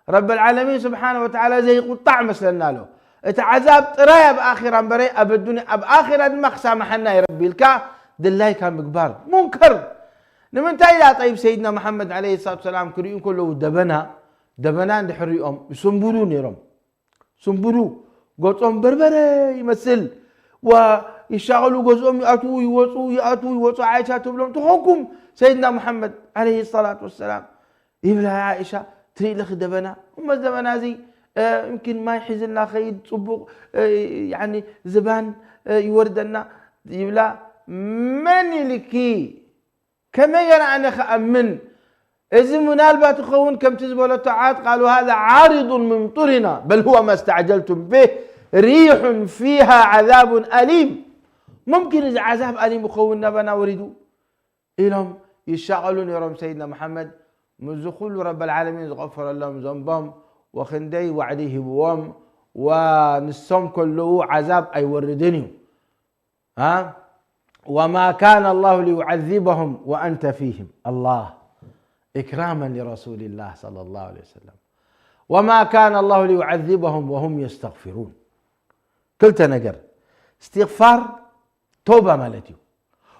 ረበል ዓለሚን ስብሓነ ወተዓላ ዘይቁጣዕ ይመስለና ኣሎ። እቲ ዓዛብ ጥራይ ኣብ ኣኺራ እምበረ ኣብ ኣዱንያ፣ ኣብ ኣኺራ ድማ ክሳምሓና እዩ ረቢ ኢልካ ድላይካ ምግባር። ሙንከር። ንምንታይ ኢላ ጠይብ ሰይድና መሓመድ ዓለይሂ ሰላቱ ሰላም ክርእዩ ከለዉ ደበና፣ ደበና እንድሕር ሪኦም ይስንብዱ ነይሮም። ስንብዱ፣ ገጾም በርበረ ይመስል። ዋ፣ ይሻቐሉ፣ ገዝኦም ይኣትዉ፣ ይወጹ፣ ይኣትዉ፣ ይወጹ። ዓይሻ ትብሎም፣ "ተኾንኩም ሰይድና መሓመድ ዓለይሂ ሰላቱ ወሰላም?" ይብላ ዓይሻ፣ ትርኢ ለኺ ደበና። እሞ ደበና እዚ፣ እ፣ እምኪን ማይ ሒዝልና ኸይድ፣ ጽቡቕ፣ እ፣ ያኒ ዝባን፣ እ፣ ይወርደና ይብላ። መን ኢልኪ? ከመይ ገይረ ኣነ ክኣምን? እዚ ምናልባት ይኸውን ከምቲ ዝበለቶ ዓድ፣ "ቃሉ ሃዛ ዓሪዱን ሙምጢሩና በል ሁወ ማ ስተዕጀልቱም ቢህ ሪሑን ፊሃ ዓዛቡን ኣሊም።" ሙምኪን እዚ ዓዛብ ኣሊም ይኸውን ናባና ወሪዱ ኢሎም ይሻቐሉ ነይሮም። ሰይድና መሓመድ ምስዚ ኩሉ ረበል ዓለሚን ዝቐፈረሎም ዘንቦም ወክንደይ ዋዕዲ ሂብዎም፣ ወንሶም ከለዉ ዓዛብ ኣይወርድን እዩ። ها؟ وما كان الله ليعذبهم وأنت فيهم. الله. إكراما لرسول الله صلى الله عليه وسلم. وما كان الله ليعذبهم وهم يستغفرون. ክልተ ነገር። እስትግፋር፣ ተውባ ማለት እዩ።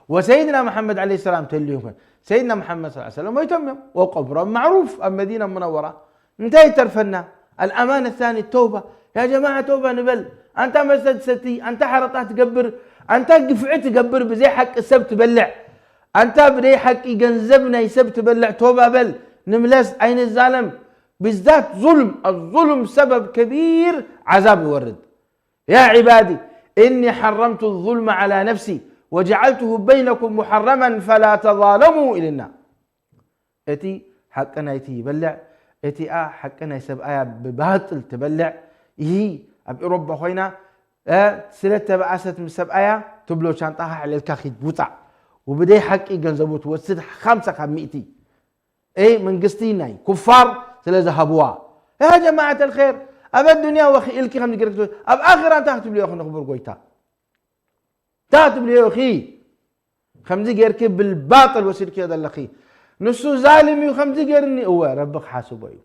ወሰይድና መሓመድ ዓለይሂ ሰላም ተልዩ ይኾን? ሰይድና መሓመድ ሰለላሁ ዐለይሂ ወሰለም ሞይቶም እዮም። ወቀብሮም ማዕሩፍ ኣብ መዲና ሙነወራ። እንታይ ይተርፈና? ኣልኣማነ ሳኒ ተውባ። ያ ጀማዓ ተውባ ንበል። ኣንታ መስተ ትሰቲ፣ ኣንታ ሓረጣ ትገብር፣ ኣንታ ግፍዒ ትገብር፣ ብዘይ ሓቂ ሰብ ትበልዕ፣ ኣንታ ብደይ ሓቂ ገንዘብ ናይ ሰብ ትበልዕ፣ ተውባ በል። ንምለስ፣ ኣይንዛለም። ብዛት ዙልም፣ ኣዙልም ሰበብ ከቢር ዓዛብ ይወርድ። يا عبادي إني حرمت الظلم على نفسي وجعلته بينكم محرما فلا تظالموا ኢልና። እቲ ሓቂ ናይቲ ይበልዕ፣ እቲኣ ሓቂ ናይ ሰብኣያ ብባጥል ትበልዕ። ይሂ ኣብ ኤውሮጳ ኮይና፣ እ፣ ስለ ተባኣሰት ምስ ሰብኣያ ትብሎ ሻንጣኻ ኣዕሊልካ ኪድ ውጻእ። ወብደይ ሓቂ ገንዘቡ ትወስድ ሓምሳ ካብ ሚእቲ። እይ መንግስቲ ናይ ኩፋር ስለ ዝሃብዋ። ያ ጀማዓት ኣልኸይር፣ ኣብ ኣዱንያ ወኺ ኢልኪ ከምዚ ገይርኪ፣ ኣብ ኣኺራ እንታይ ክትብልዮ ኢኺ ንኽቡር ጎይታ? እንታይ ክትብልዮ ኢኺ? ከምዚ ገይርኪ ብልባጥል ወሲድክዮ ዘለኺ። ንሱ ዛልም እዩ፣ ከምዚ ገይርኒ። እወ፣ ረቢ ክሓስቦ እዩ።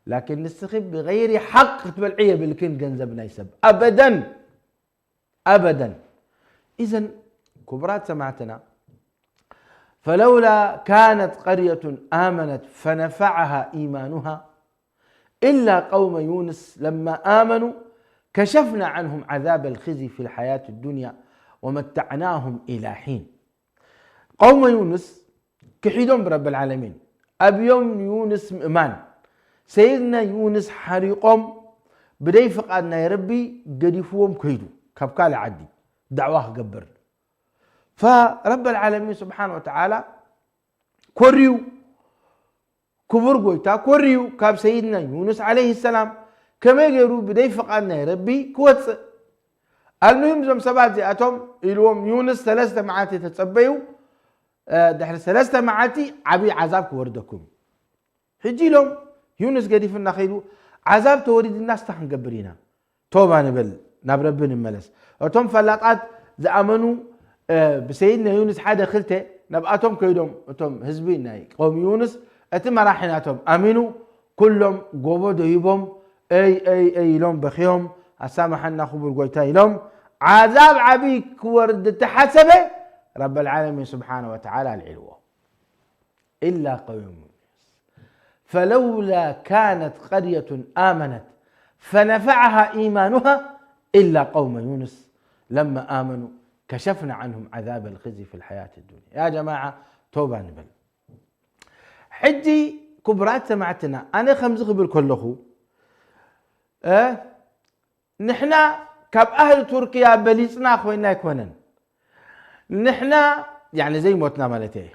ላኪን ንስኺ ብገይሪ ሓቅ ክትበልዒ የብልክን ገንዘብ ናይ ሰብ። ኣበደን። ኣበደን። ኢዘን ክቡራት ሰማዕትና፣ فلولا كانت قرية آمنت فنفعها إيمانها إلا قوم يونس لما آمنوا كشفنا عنهم عذاب الخزي في الحياة الدنيا ومتعناهم إلى حين. ቀውመ ዩንስ ክሒዶም ብረብል ዓለሚን፣ ኣብዮም ዩንስ ምእማን፣ ሰይድና ዩንስ ሓሪቖም፣ ብደይ ፍቓድ ናይ ረቢ ገዲፍዎም ከይዱ፣ ካብ ካልእ ዓዲ ዳዕዋ ክገብር። ፈረብል ዓለሚን ስብሓን ወተዓላ ኮርዩ፣ ክቡር ጎይታ ኮርዩ ካብ ሰይድና ዩንስ ዓለይሂ ሰላም ከመይ ገይሩ ብደይ ፍቓድ ናይ ረቢ ክወፅእ። ኣልሙሂም እዞም ሰባት እዚኣቶም ኢልዎም ዩንስ ሰለስተ መዓልቲ ተጸበዩ፣ እ፣ ድሕሪ ሰለስተ መዓልቲ ዓብዪ ዓዛብ ክወርደኩም። ሕጂ ኢሎም ዩንስ ገዲፉና ከይዱ፣ ዓዛብ ተወሪድና ስታ ክንገብር ኢና። ቶባ ንበል፣ ናብ ረቢ ንመለስ። እቶም ፈላጣት ዝኣመኑ፣ እ፣ ብሰይድና ዩንስ ሓደ ክልተ ናብኣቶም ከይዶም፣ እቶም ህዝቢ ናይ ቀውሚ ዩንስ፣ እቲ መራሒ ናቶም ኣሚኑ፣ ኩሎም ጎቦ ደይቦም፣ "እይ፣ እይ፣ እይ" ኢሎም በኽዮም፣ "ኣሳምሓና ክቡር ጎይታ" ኢሎም። ዓዛብ ዓብዪ ክወርድ እተሓሰበ፣ ረበል ዓለሚን ስብሓነ ወተዓላ ኣልዒልዎ። إلا قوم يونس. فلولا كانت قرية آمنت فنفعها إيمانها إلا قوم يونس لما آمنوا كشفنا عنهم عذاب الخزي في الحياة الدنيا. يا جماعة، توبة نبل. ሕጂ ክቡራት ሰማዕትና፣ ኣነ ከምዚ ክብል ከለኹ፣ እ፣ ንሕና ካብ ኣህሊ ቱርክያ በሊጽና ኮይና ኣይኮነን። ንሕና፣ ያኒ ዘይሞትና ማለት እየ።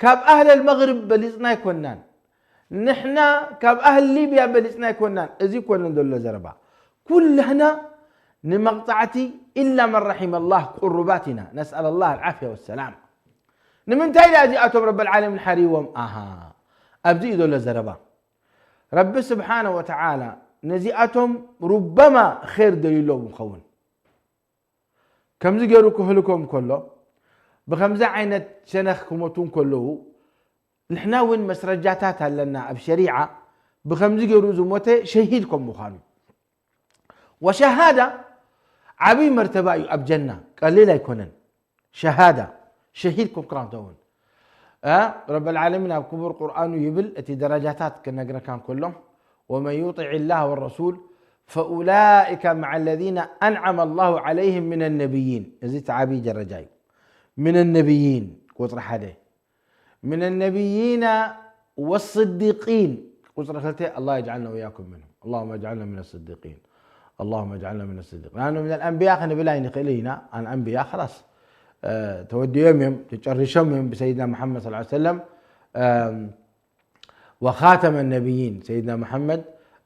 ካብ ኣህለል መግሪብ በሊጽና ኣይኮናን። ንሕና ካብ ኣህሊ ሊብያ በሊጽና ኣይኮናን። እዚ ኣይኮነን ዘሎ ዘረባ። ኩላህና ንመቕጻዕቲ ኢላ መን ረሒመ ላህ ቁሩባት ኢና። ነስኣለ ላህ ኣልዓፍያ ወሰላም። ንምንታይ ደኣ እዚኣቶም ረበል ዓለሚን ሓሪዎም? ኣሃ፣ ኣብዚ እዩ ዘሎ ዘረባ። ረቢ ስብሓነ ወተዓላ ነዚኣቶም ሩበማ ኼር ደልዩሎም ይኸውን። ከምዚ ገይሩ ክህልኮም ከሎ፣ ብኸምዚ ዓይነት ሸነኽ ክሞቱ እንከለዉ፣ ንሕና እውን መስረጃታት ኣለና ኣብ ሸሪዓ፣ ብኸምዚ ገይሩ ዝሞተ ሸሂድ ከም ምዃኑ። ወሸሃዳ ዓብዪ መርተባ እዩ ኣብ ጀና፣ ቀሊል ኣይኮነን። ሸሃዳ፣ ሸሂድ ኮንካ ክትኸውን። እ፣ ረበል ዓለሚን ኣብ ክቡር ቁርኣኑ ይብል፣ እቲ ደረጃታት ክነግረካ እንከሎ፣ "ወመን ዩጢዕ ላህ ወረሱል ፈኡላኢከ መዓ ለዚነ ኣንዓመ ላሁ ዓለይሂም ሚነ ነቢይን።" እዚ እቲ ዓብዪ ደረጃ እዩ። ሚነ ነቢይን፣ ቁፅሪ ሓደ። من النبيين والصديقين. ቁፅሪ ክልተ፣ الله يجعلنا وإياكم منهم. اللهم اجعلنا من الصديقين. اللهم اجعلنا من الصديقين. لأنه من الأنبياء ክንብል ኣይንኽእል ኢና። الأنبياء خلاص፣ እ፣ ተወዲኦም እዮም፣ ተጨሪሾም እዮም ብሰይድና ሙሐመድ صلى الله عليه وسلم። እም፣ وخاتم النبيين، سيدنا محمد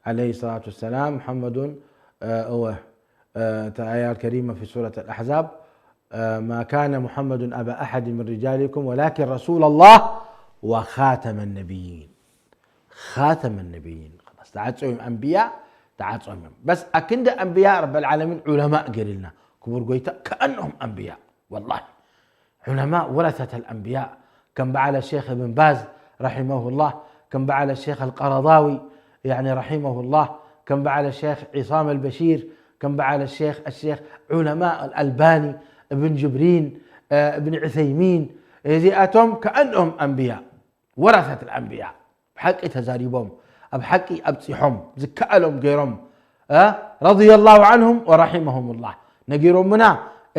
عليه الصلاة والسلام، محمد، እ፣ እወ፣ እ፣ እታ ኣያ ከሪማ في سورة الأحزاب، እ፣ ما كان محمد أبا أحد من رجالكم ولكن رسول الله وخاتم النبيين. خاتم النبيين. خلاص، ተዓፅዮም ኣንብያ፣ ተዓፅዮም እዮም። በስ ኣክንዲ ኣንብያ ረበል ዓለሚን ዑለማእ ገይርልና። ክቡር ጎይታ፣ كأنهم أنبياء። والله، ዑለማእ ወረሰተል ኣንብያ፣ ከም በዓል ሸይኽ እብን ባዝ ረሒመሁላህ፣ ከም በዓል ሸይኽ ኣልቀረዳዊ፣ ያኒ፣ ረሒመሁላህ፣ ከም በዓል ሸይኽ ዒሳም ኣልበሺር፣ ከም በዓል ሸይኽ፣ ሸይኽ ዑለማእ ኣልኣልባኒ፣ እብን ጅብሪን፣ እ፣ እብን ዑሰይሚን፣ እዚኣቶም ከኣንኦም ኣንብያ፣ ወረሰት ኣልኣንብያ፣ ብሓቂ ተዛሪቦም፣ ኣብ ሓቂ ኣብፂሖም፣ ዝከኣሎም ገይሮም፣ እ፣ ረዲየላሁ ዓንሁም ወረሒመሁሙላህ፣ ነጊሮምና፣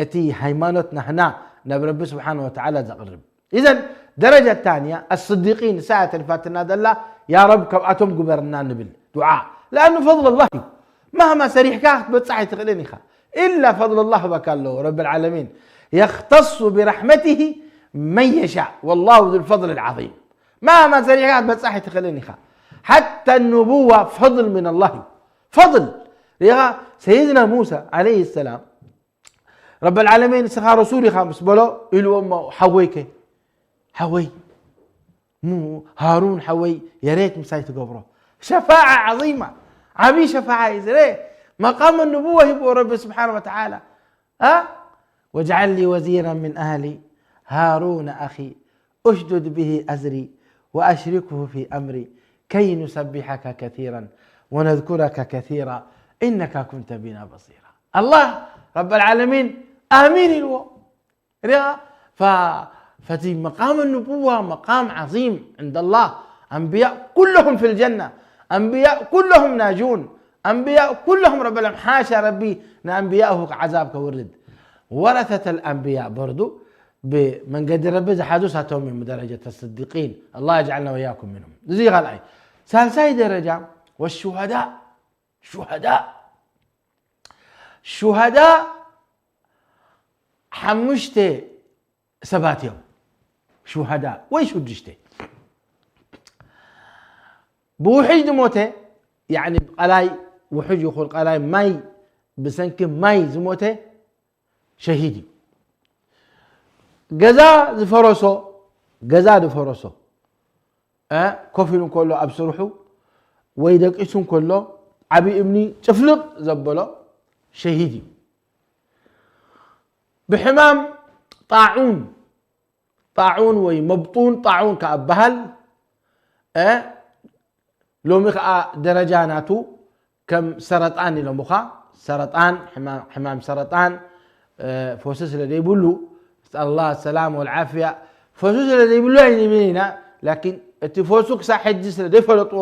እቲ ሃይማኖት ናህና ናብ ረቢ ስብሓነ ወተዓላ ዘቕርብ። ኢዘን ደረጃ ታንያ፣ ኣስዲቂን፣ ንሳ እያ ተልፋትና ዘላ፣ ያ ረብ፣ ካብኣቶም ግበርና ንብል ዱዓ። ለኣኑ ፈድለላህ እዩ። ማህማ ሰሪሕካ ክትበፅሕ ኣይትኽእልን ኢኻ። ኢላ ፈድለላህ ህበካ ኣለዎ ረብል ዓለሚን። የኽተሱ ብረሕመቲሂ መን የሻእ። ወላሁ ዙል ፈድል ልዓዚም። ማማ ሰሪሕካ ክትበፅሕ ኣይትኽእልን ኢኻ። ሓታ ንቡዋ ፈድል ምን ኣላህ እዩ። ፈድል። ሪኢኻ፣ ሰይድና ሙሳ ዓለይሂ ሰላም፣ ረበል ዓለሚን፣ ንስኻ ረሱል ኢኻ ምስ በሎ፣ ኢልዎ እሞ፣ ሓወይከ፣ ሓወይ፣ ሙ-፣ ሃሩን ሓወይ፣ የሬት ምሳይ ትገብሮ። ሸፋዓ ዓዚማ፣ ዓብዪ ሸፋዓ እዩ ዝረ-፣ መቃም ንቡዋ ሂብዎ ረቢ ስብሓነ ወተዓላ። ها؟ واجعل لي وزيرا من أهلي هارون أخي اشدد به أزري وأشركه في أمري كي نسبحك كثيرا ونذكرك كثيرا إنك كنت بنا بصيرا. الله رب العالمين آمين الو. ሪኣ ፈቲ መቃም ንቡዋ መቃም ዓዚም ዕንደ ላህ። ኣንብያእ ኩለሁም ፊ ልጀና፣ ኣንብያእ ኩለሁም ናጁን፣ ኣንብያእ ኩለሁም ረበሎም ሓሻ ረቢ ንኣንብያእሁ ዓዛብ ከውርድ። ወረተተ ልኣንብያእ በርዱ ብመንገዲ ረቢ ዝሓዙ ሳቶም እዮም ደረጀተ ስዲቂን። ኣላ የጅዓልና ወያኩም ምንሁም። እዚ ካልኣይ። ሳልሳይ ደረጃ ወሹሃዳእ። ሹሃዳእ ሹሃዳእ ሓሙሽተ ሰባት እዮም። ሹሃዳእ ወይ ሽዱሽተ ብውሕጅ ዝሞተ፣ ያኒ ቃላይ ውሕጅ ይኹን ቃላይ ማይ ብሰንኪ ማይ ዝሞተ ሸሂድ እዩ። ገዛ ዝፈረሶ ገዛ ዝፈረሶ ኮፍ ኢሉ እንከሎ ኣብ ስርሑ ወይ ደቂሱ እንከሎ ዓብዪ እምኒ ጭፍልቕ ዘበሎ ሸሂድ እዩ። ብሕማም ጣዑን ጣዑን ወይ መብጡን ጣዑን ከኣ በሃል ሎሚ ከኣ ደረጃ ናቱ ከም ሰረጣን ኢሎምኻ። ሰረጣን ሕማም ሰረጣን ፈሱ ስለ ዘይብሉ፣ ነስኣል ላህ ሰላም ወልዓፍያ። ፈሱ ስለ ዘይብሉ ኣይንብል ኢና። ላኪን እቲ ፈሱ ክሳብ ሕጂ ስለ ዘይፈለጥዎ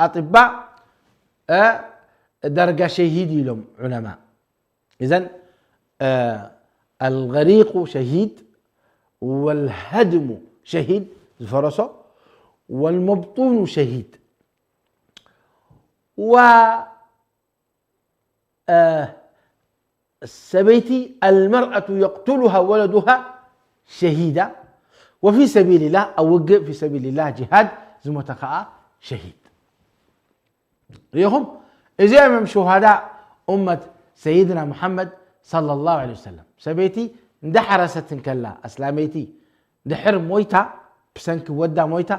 ኣጥባእ ደረጃ ሸሂድ ኢሎም ዑለማ። እዘን الغريق شهيد والهدم شهيد ዝፈረሶ والمبطون شهيد و ሰበይቲ المرأة يقتلها ولدها شهيدة وفي سبيل الله ኣብ ውግእ في سبيل الله ጅሃድ ዝሞተ ከዓ ሸሂድ። ሪኢኹም እዚኦም እዮም ሹሃዳእ ኡመት ሰይድና ሙሓመድ ሰለላሁ ዐለይሂ ወሰለም። ሰበይቲ እንዳሓረሰት እንከላ ኣስላመይቲ ድሕር ሞይታ ብሰንኪ ወዳ ሞይታ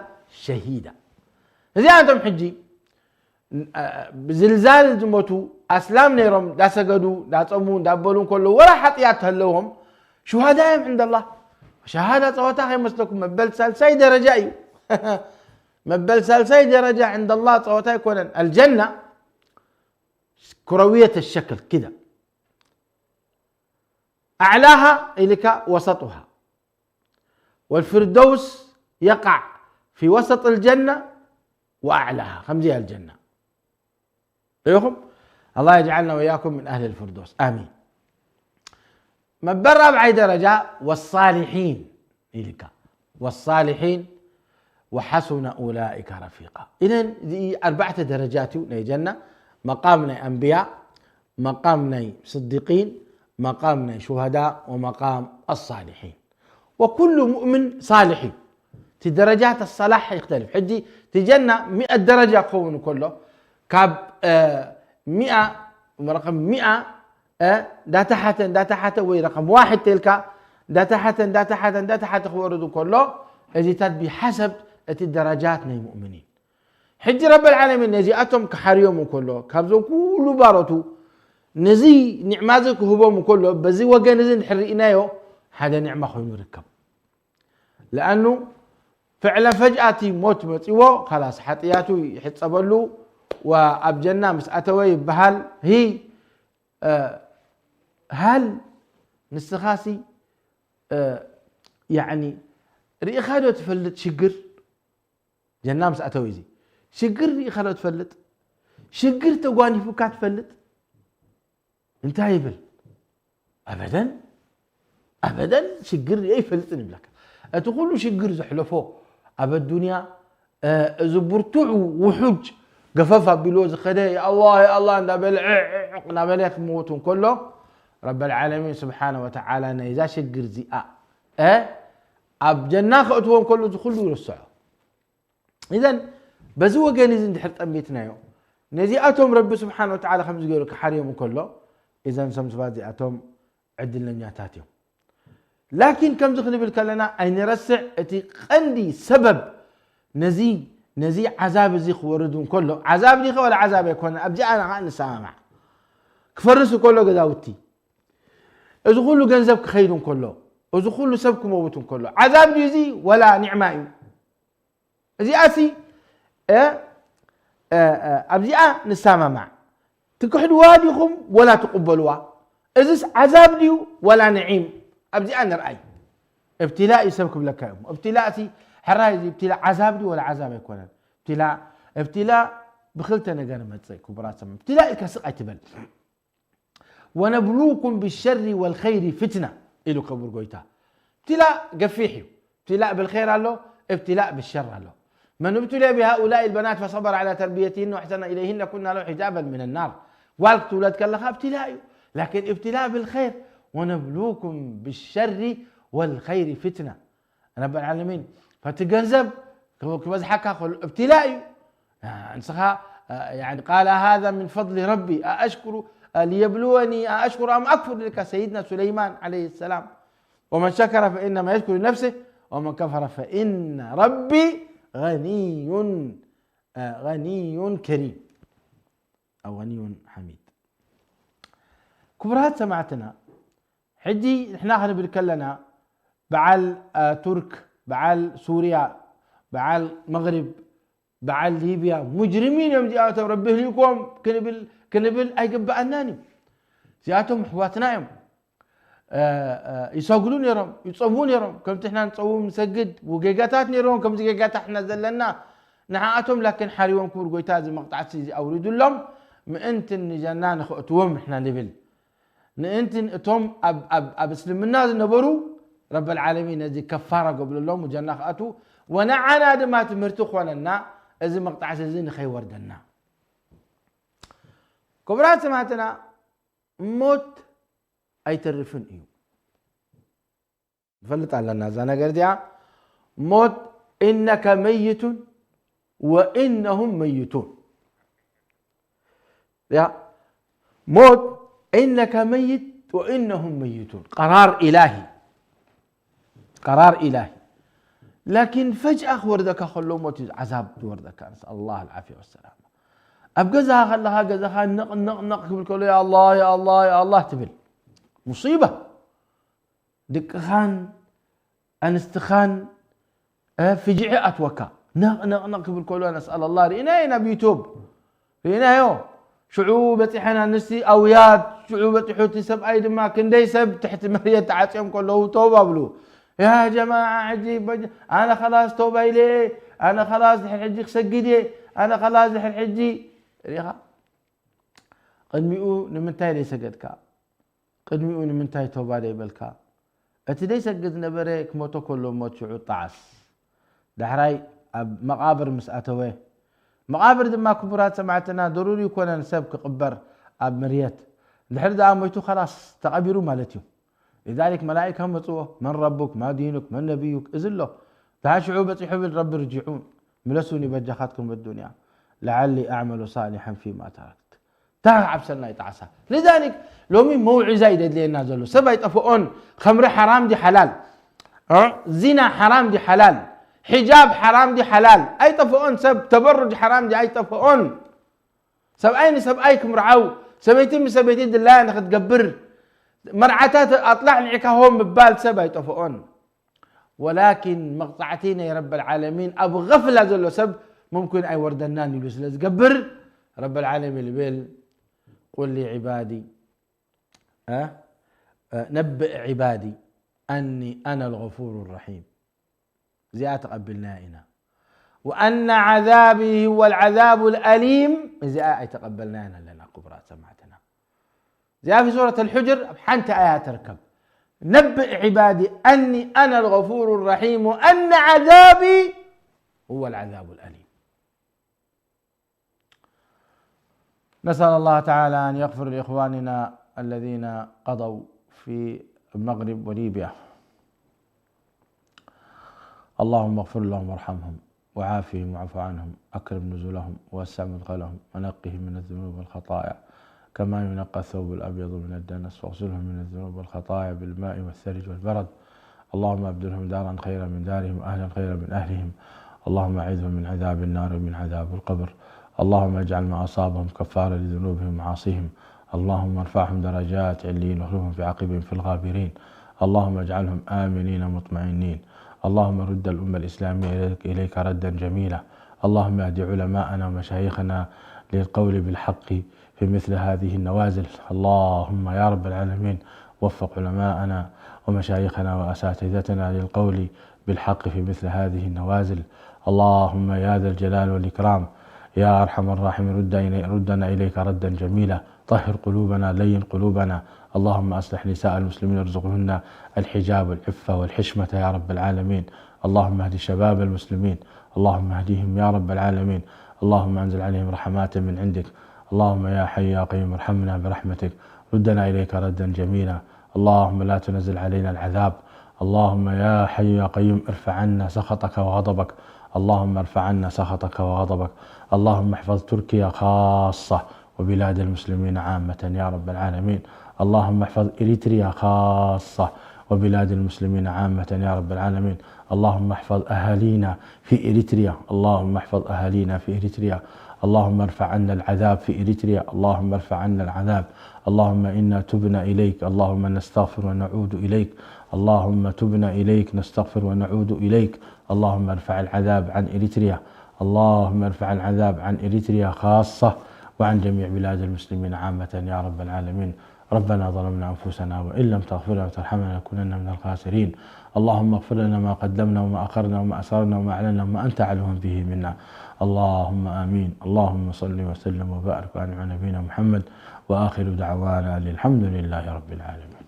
ሸሂዳ። እዚኣቶም ሕጂ ብዝልዛል ዝሞቱ ኣስላም ነይሮም እንዳሰገዱ እንዳፀሙ እንዳበሉ እንከለዉ ወላ ሓጥያት ተለዎም ሹሃዳ እዮም ዕንደላ። ሸሃዳ ፀወታ ከይመስለኩም መበል ሳልሳይ ደረጃ እዩ። መበል ሳልሳይ ደረጃ ዕንደላ ፀወታ ኣይኮነን። ኣልጀና ኩረውየት ሸክል ክዳ ኣዕላሃ ኢልካ ወሰጡሃ والفردوس يقع في وسط الجنة وأعلاها ከምዚ እያ الجنة። ርኢኹም الله يجعلنا وإياكم من أهل الفردوس آمين. መበል ራብዓይ ደረጃ والصالحين ኢልካ والصالحين وحسن أولئك رفيقا. إذن እዚ ኣርባዕተ ደረጃት እዩ ናይ ጀና። መቃም ናይ ኣንብያ፣ መቃም ናይ ስዲቂን፣ መቃም ናይ ሹሃዳ ወመቃም ኣሳሊሒን። ወኩሉ ሙእምን ሳልሕ እዩ። እቲ ደረጃት ኣሰላሕ ይክተልፍ። ሕጂ እቲ ጀና ሚእት ደረጃ ክኸውን ከሎ ካብ ሚኣ ረቀም ሚኣ እንዳተሓተ እንዳተሓተ ወይ ረቀም ዋሕድ ተልካ እንዳተሓተ እንዳተሓተ እንዳተሓተ ክወርድ ከሎ እዚታት ቢሓሰብ እቲ ደረጃት ናይ ሙእምኒን። ሕጂ ረበል ዓለሚን ነዚኣቶም ክሓርዮም እንከሎ ካብዞም ኩሉ ባሮቱ ነዚ ኒዕማ እዚ ክህቦም እንከሎ በዚ ወገን እዚ እንድሕር ርኢናዮ ሓደ ኒዕማ ኮይኑ ይርከብ። ለኣኑ ፍዕለ ፈጅኣቲ ሞት መፂዎ ካላስ ሓጥያቱ ይሕፀበሉ ወኣብ ጀና ምስ ኣተወ ይበሃል። ሂ ሃል ንስኻሲ ያኒ ርኢኻ ዶ ትፈልጥ ሽግር? ጀና ምስ ኣተው እዚ ሽግር ርኢኻ ዶ ትፈልጥ? ሽግር ተጓኒፉካ ትፈልጥ? እንታይ ይብል? ኣበደን ኣበደን ሽግር ርኤ ይፈልጥን ይብለካ። እቲ ኩሉ ሽግር ዘሕለፎ ኣብ ኣዱንያ እዚ ብርቱዕ ውሑጅ ገፈፍ ኣቢልዎ ዝኸደ የኣላ የኣላ እንዳበለ ዕዕዕ እናበለ ክመውት እንከሎ ረበል ዓለሚን ስብሓነ ወተዓላ ናይዛ ሽግር እዚኣ ኣብ ጀና ከእትዎ እንከሎ እዚ ኩሉ ይርስዖ። ኢዘን በዚ ወገን እዚ እንድሕር ጠሚትናዮ ነዚኣቶም ረቢ ስብሓን ወተዓላ ከምዚ ገይሩ ክሓርዮም እንከሎ እዘን ሰምስባት እዚኣቶም ዕድለኛታት እዮም። ላኪን ከምዚ ክንብል ከለና ኣይንረስዕ እቲ ቀንዲ ሰበብ ነዚ ነዚ ዓዛብ እዚ ክወርድ እንከሎ ዓዛብ ዲኸ ወላ ዓዛብ ኣይኮነን ኣብዚኣ ንኸዓ ንሰማማዕ። ክፈርስ እንከሎ ገዛውቲ እዚ ኩሉ ገንዘብ ክኸይድ እንከሎ እዚ ኩሉ ሰብ ክመውት እንከሎ ዓዛብ ድዩ እዚ ወላ ኒዕማ እዩ? እዚኣሲ ኣብዚኣ ንሰማማዕ። ትክሕድዋ ዲኹም ወላ ትቕበልዋ? እዚስ ዓዛብ ድዩ ወላ ንዒም? ኣብዚኣ ንርኣይ። እብትላእ እዩ ሰብ ክብለካ እዮም። እብትላእ እቲ ሕራይ እዚ እብትላእ ዓዛብ ድዩ ወላ ዓዛብ ኣይኮነን። እብትላእ እብትላእ ብክልተ ነገር ይመጽእ። ክቡራት ሰማዕቲ፣ እብትላእ ኢልካ ስቕ ኣይትበል። ወነብሉኩም ብሸሪ ወልኸይሪ ፍትና ኢሉ ክቡር ጎይታ። እብትላእ ገፊሕ እዩ። እብትላእ ብልኸይር ኣሎ፣ እብትላእ ብሸር ኣሎ። من ابتلي بهؤلاء البنات فصبر على تربيتهن وأحسن إليهن كنا له حجابا من النار. ጓል ክትውለድ ከለኻ እብትላእ እዩ። ላኪን እብትላእ ብልኸይር ወነብሉኩም ብሸሪ ወልኸይሪ ፍትና ረብ ዓለሚን። ፈቲ ገንዘብ ክበዝሓካ ከሎ እብትላእ እዩ። ንስኻ ቃለ ሃذا من فضل ربي أأشكر ليبلوني أأشكر أم أكفر ኢልካ ሰይድና ሱለይማን ዓለይሂ ሰላም። ومن شكر فإنما يشكر لنفسه ومن كفر فإن ربي غني غني كريم أو غني حميد. ክቡራት ሰማዕትና ሕጂ ንሕና ክንብል ከለና በዓል ቱርክ፣ በዓል ሱርያ፣ በዓል መግሪብ፣ በዓል ሊብያ ሙጅሪሚን እዮም እዚኣቶም ረቢ ህሊኮም ክንብል ኣይግበኣናን እዩ። እዚኣቶም ኣሕዋትና እዮም። ይሰግዱ ነይሮም፣ ይፀውሙ ነይሮም። ከምቲ ሕና ንፀውም ንሰግድ ጌጋታት ነይሮም ከምዚ ጌጋታት ሕና ዘለና ንዓኣቶም ላኪን ሓሪዎም ክቡር ጎይታ እዚ መቕጣዕቲ እዚ ኣውሪዱሎም ምእንትን ንጀና ንኸእትዎም ሕና ንብል። ንእንትን እቶም ኣብ እስልምና ዝነበሩ ረበል ዓለሚን ነዚ ከፋራ ገብለሎም ጀና ክኣትዉ ወነዓና ድማ ትምህርቲ ኮነና እዚ መቕጣዕቲ እዚ ንኸይወርደና። ክቡራት ሰማዕትና ሞት ኣይተርፍን እዩ። ንፈልጥ ኣለና እዛ ነገር እዚኣ ሞት إنك ميت وإنهم ميتون. ያ ሞት إنك ميت وإنهم ميتون قرار إلهي قرار إلهي لكن فجأة ክወርደካ ከሎ ሞት እዩ ዓዛብ ዝወርደካ نسأل الله العافية والسلامة ኣብ ገዛኻ ከለኻ ገዛኻ ነቕ ነቕ ነቕ ክብል ከሎ يا الله يا الله يا الله ትብል مصيبة ድቅኻን ኣንስትኻን ፍጅዒ ኣትወካ ነቕ ነቕ ነቕ ክብል ከሎ نسأل الله ርኢናዮ ኢና ብ YouTube ርኢናዮ ሽዑ በፂሐን ኣንስቲ ኣውያት ሽዑ በፂሑ እቲ ሰብኣይ ድማ ክንደይ ሰብ ትሕቲ መርየት ተዓፅዮም ከለዉ ተውባ ብሉ يا جماعة ሕጂ ኣነ خلاص ተውባ ኢለ ኣነ خلاص ድሕር ሕጂ ክሰግድ እየ ኣነ خلاص ድሕር ሕጂ ርኢኻ ቅድሚኡ ንምንታይ ዘይሰገድካ ቅድሚኡ ንምንታይ ተውባ ዘይበልካ እቲ ዘይሰግድ ዝነበረ ክመቶ ከሎ ሞት ሽዑ ጣዓስ ዳሕራይ ኣብ መቓብር ምስ ኣተወ መቓብር ድማ ክቡራት ሰማዕትና ضروري ይኮነን ሰብ ክቕበር ኣብ መርየት ድሕሪ ደኣ ሞይቱ خلاص ተቐቢሩ ማለት እዩ لذلك መላኢካ መፅዎ من ربك ما دينك من نبيك እዚ ኣሎ ደሓን ሽዑ በፂሑ ብል ረቢ ርጅዑን ምለሱኒ በጃኻትኩም ኣዱንያ لعلي أعمل صالحا فيما تركت ታ ዓብሰልና ይጣዕሳ لذلك ሎሚ መውዒዛ እዩ ደድልየና ዘሎ ሰብ ኣይጠፍኦን ከምሪ ሓራም ዲ ሓላል ዚና ሓራም ዲ ሓላል ሒጃብ ሓራም ዲ ሓላል ኣይጠፍኦን ሰብ ተበሩጅ ሓራም ዲ ኣይጠፍኦን ሰብኣይ ንሰብኣይ ክምርዓው ሰበይቲ ምስ ሰበይቲ ድላያ ንክትገብር መርዓታት ኣጥላዕሊዕካ ሆም ምባል ሰብ ኣይጠፍኦን ولكن መቕፃዕቲ ናይ ረብ العالمين ኣብ غفلة ዘሎ ሰብ ممكن ኣይወርደናን ኢሉ ስለ ዝገብር ረብ العالمين ይብል قل لعبادي نبئ عبادي أني أنا الغفور الرحيم እዚኣ ተቐቢልናያ ኢና وأن عذابي هو العذاب الأليم እዚኣ ኣይተቐበልናያን ኣለና ክቡራት ሰማዕትና እዚኣ في سورة الحجر ኣብ ሓንቲ ኣያ ትርከብ نبئ عبادي أني أنا الغفور الرحيم وأن عذابي هو العذاب الأليم نسأل الله تعالى أن يغفر لإخواننا الذين قضوا في المغرب وليبيا اللهم اغفر لهم وارحمهم وعافهم واعف عنهم أكرم نزلهم ووسع مدخلهم ونقهم من الذنوب والخطايا كما ينقى الثوب الأبيض من الدنس واغسلهم من الذنوب والخطايا بالماء والثلج والبرد اللهم أبدلهم دارا خيرا من دارهم وأهلا خيرا من أهلهم اللهم أعذهم من عذاب النار ومن عذاب القبر اللهم اجعل ما أصابهم كفارة لذنوبهم ومعاصيهم اللهم ارفعهم درجات عليين واخلفهم في عقبهم في الغابرين اللهم اجعلهم آمنين مطمئنين اللهم رد الأمة الإسلامية إليك ردا جميلا اللهم اهد علماءنا ومشايخنا للقول بالحق في مثل هذه النوازل اللهم يا رب العالمين وفق علماءنا ومشايخنا وأساتذتنا للقول بالحق في مثل هذه النوازل. اللهم يا ذا الجلال والإكرام، يا أرحم الراحمين، رد إلي-، ردنا إليك ردا جميلا، طهر قلوبنا، لين قلوبنا. اللهم أصلح نساء المسلمين، ارزقهن الحجاب والعفة والحشمة يا رب العالمين. اللهم اهد شباب المسلمين، اللهم اهدهم يا رب العالمين. اللهم أنزل عليهم رحمات من عندك. اللهم يا حي يا قيوم ارحمنا برحمتك، ردنا إليك ردا جميلا. اللهم لا تنزل علينا العذاب. اللهم يا حي يا قيوم ارفع عنا سخطك وغضبك. اللهم ارفع عنا سخطك وغضبك. اللهم احفظ تركيا خاصة وبلاد المسلمين عامة يا رب العالمين. اللهم احفظ إريتريا خاصة وبلاد المسلمين عامة يا رب العالمين. اللهم احفظ أهالينا في إريتريا. اللهم احفظ أهالينا في إريتريا. اللهم ارفع عنا العذاب في إريتريا. اللهم ارفع عنا العذاب. اللهم إنا تبنا إليك. اللهم نستغفر ونعود إليك. اللهم تبنا إليك، نستغفر ونعود إليك. اللهم ارفع العذاب عن إريتريا. اللهم ارفع العذاب عن إريتريا خاصة، وعن جميع بلاد المسلمين عامة يا رب العالمين. ربنا ظلمنا أنفسنا وإن لم تغفر لنا وترحمنا لنكونن من الخاسرين. اللهم اغفر لنا ما قدمنا وما أخرنا وما أسررنا وما أعلنا وما أنت أعلم به منا. اللهم آمين. اللهم صل وسلم وبارك وأنعم على نبينا محمد، وآخر دعوانا أن الحمد لله رب العالمين.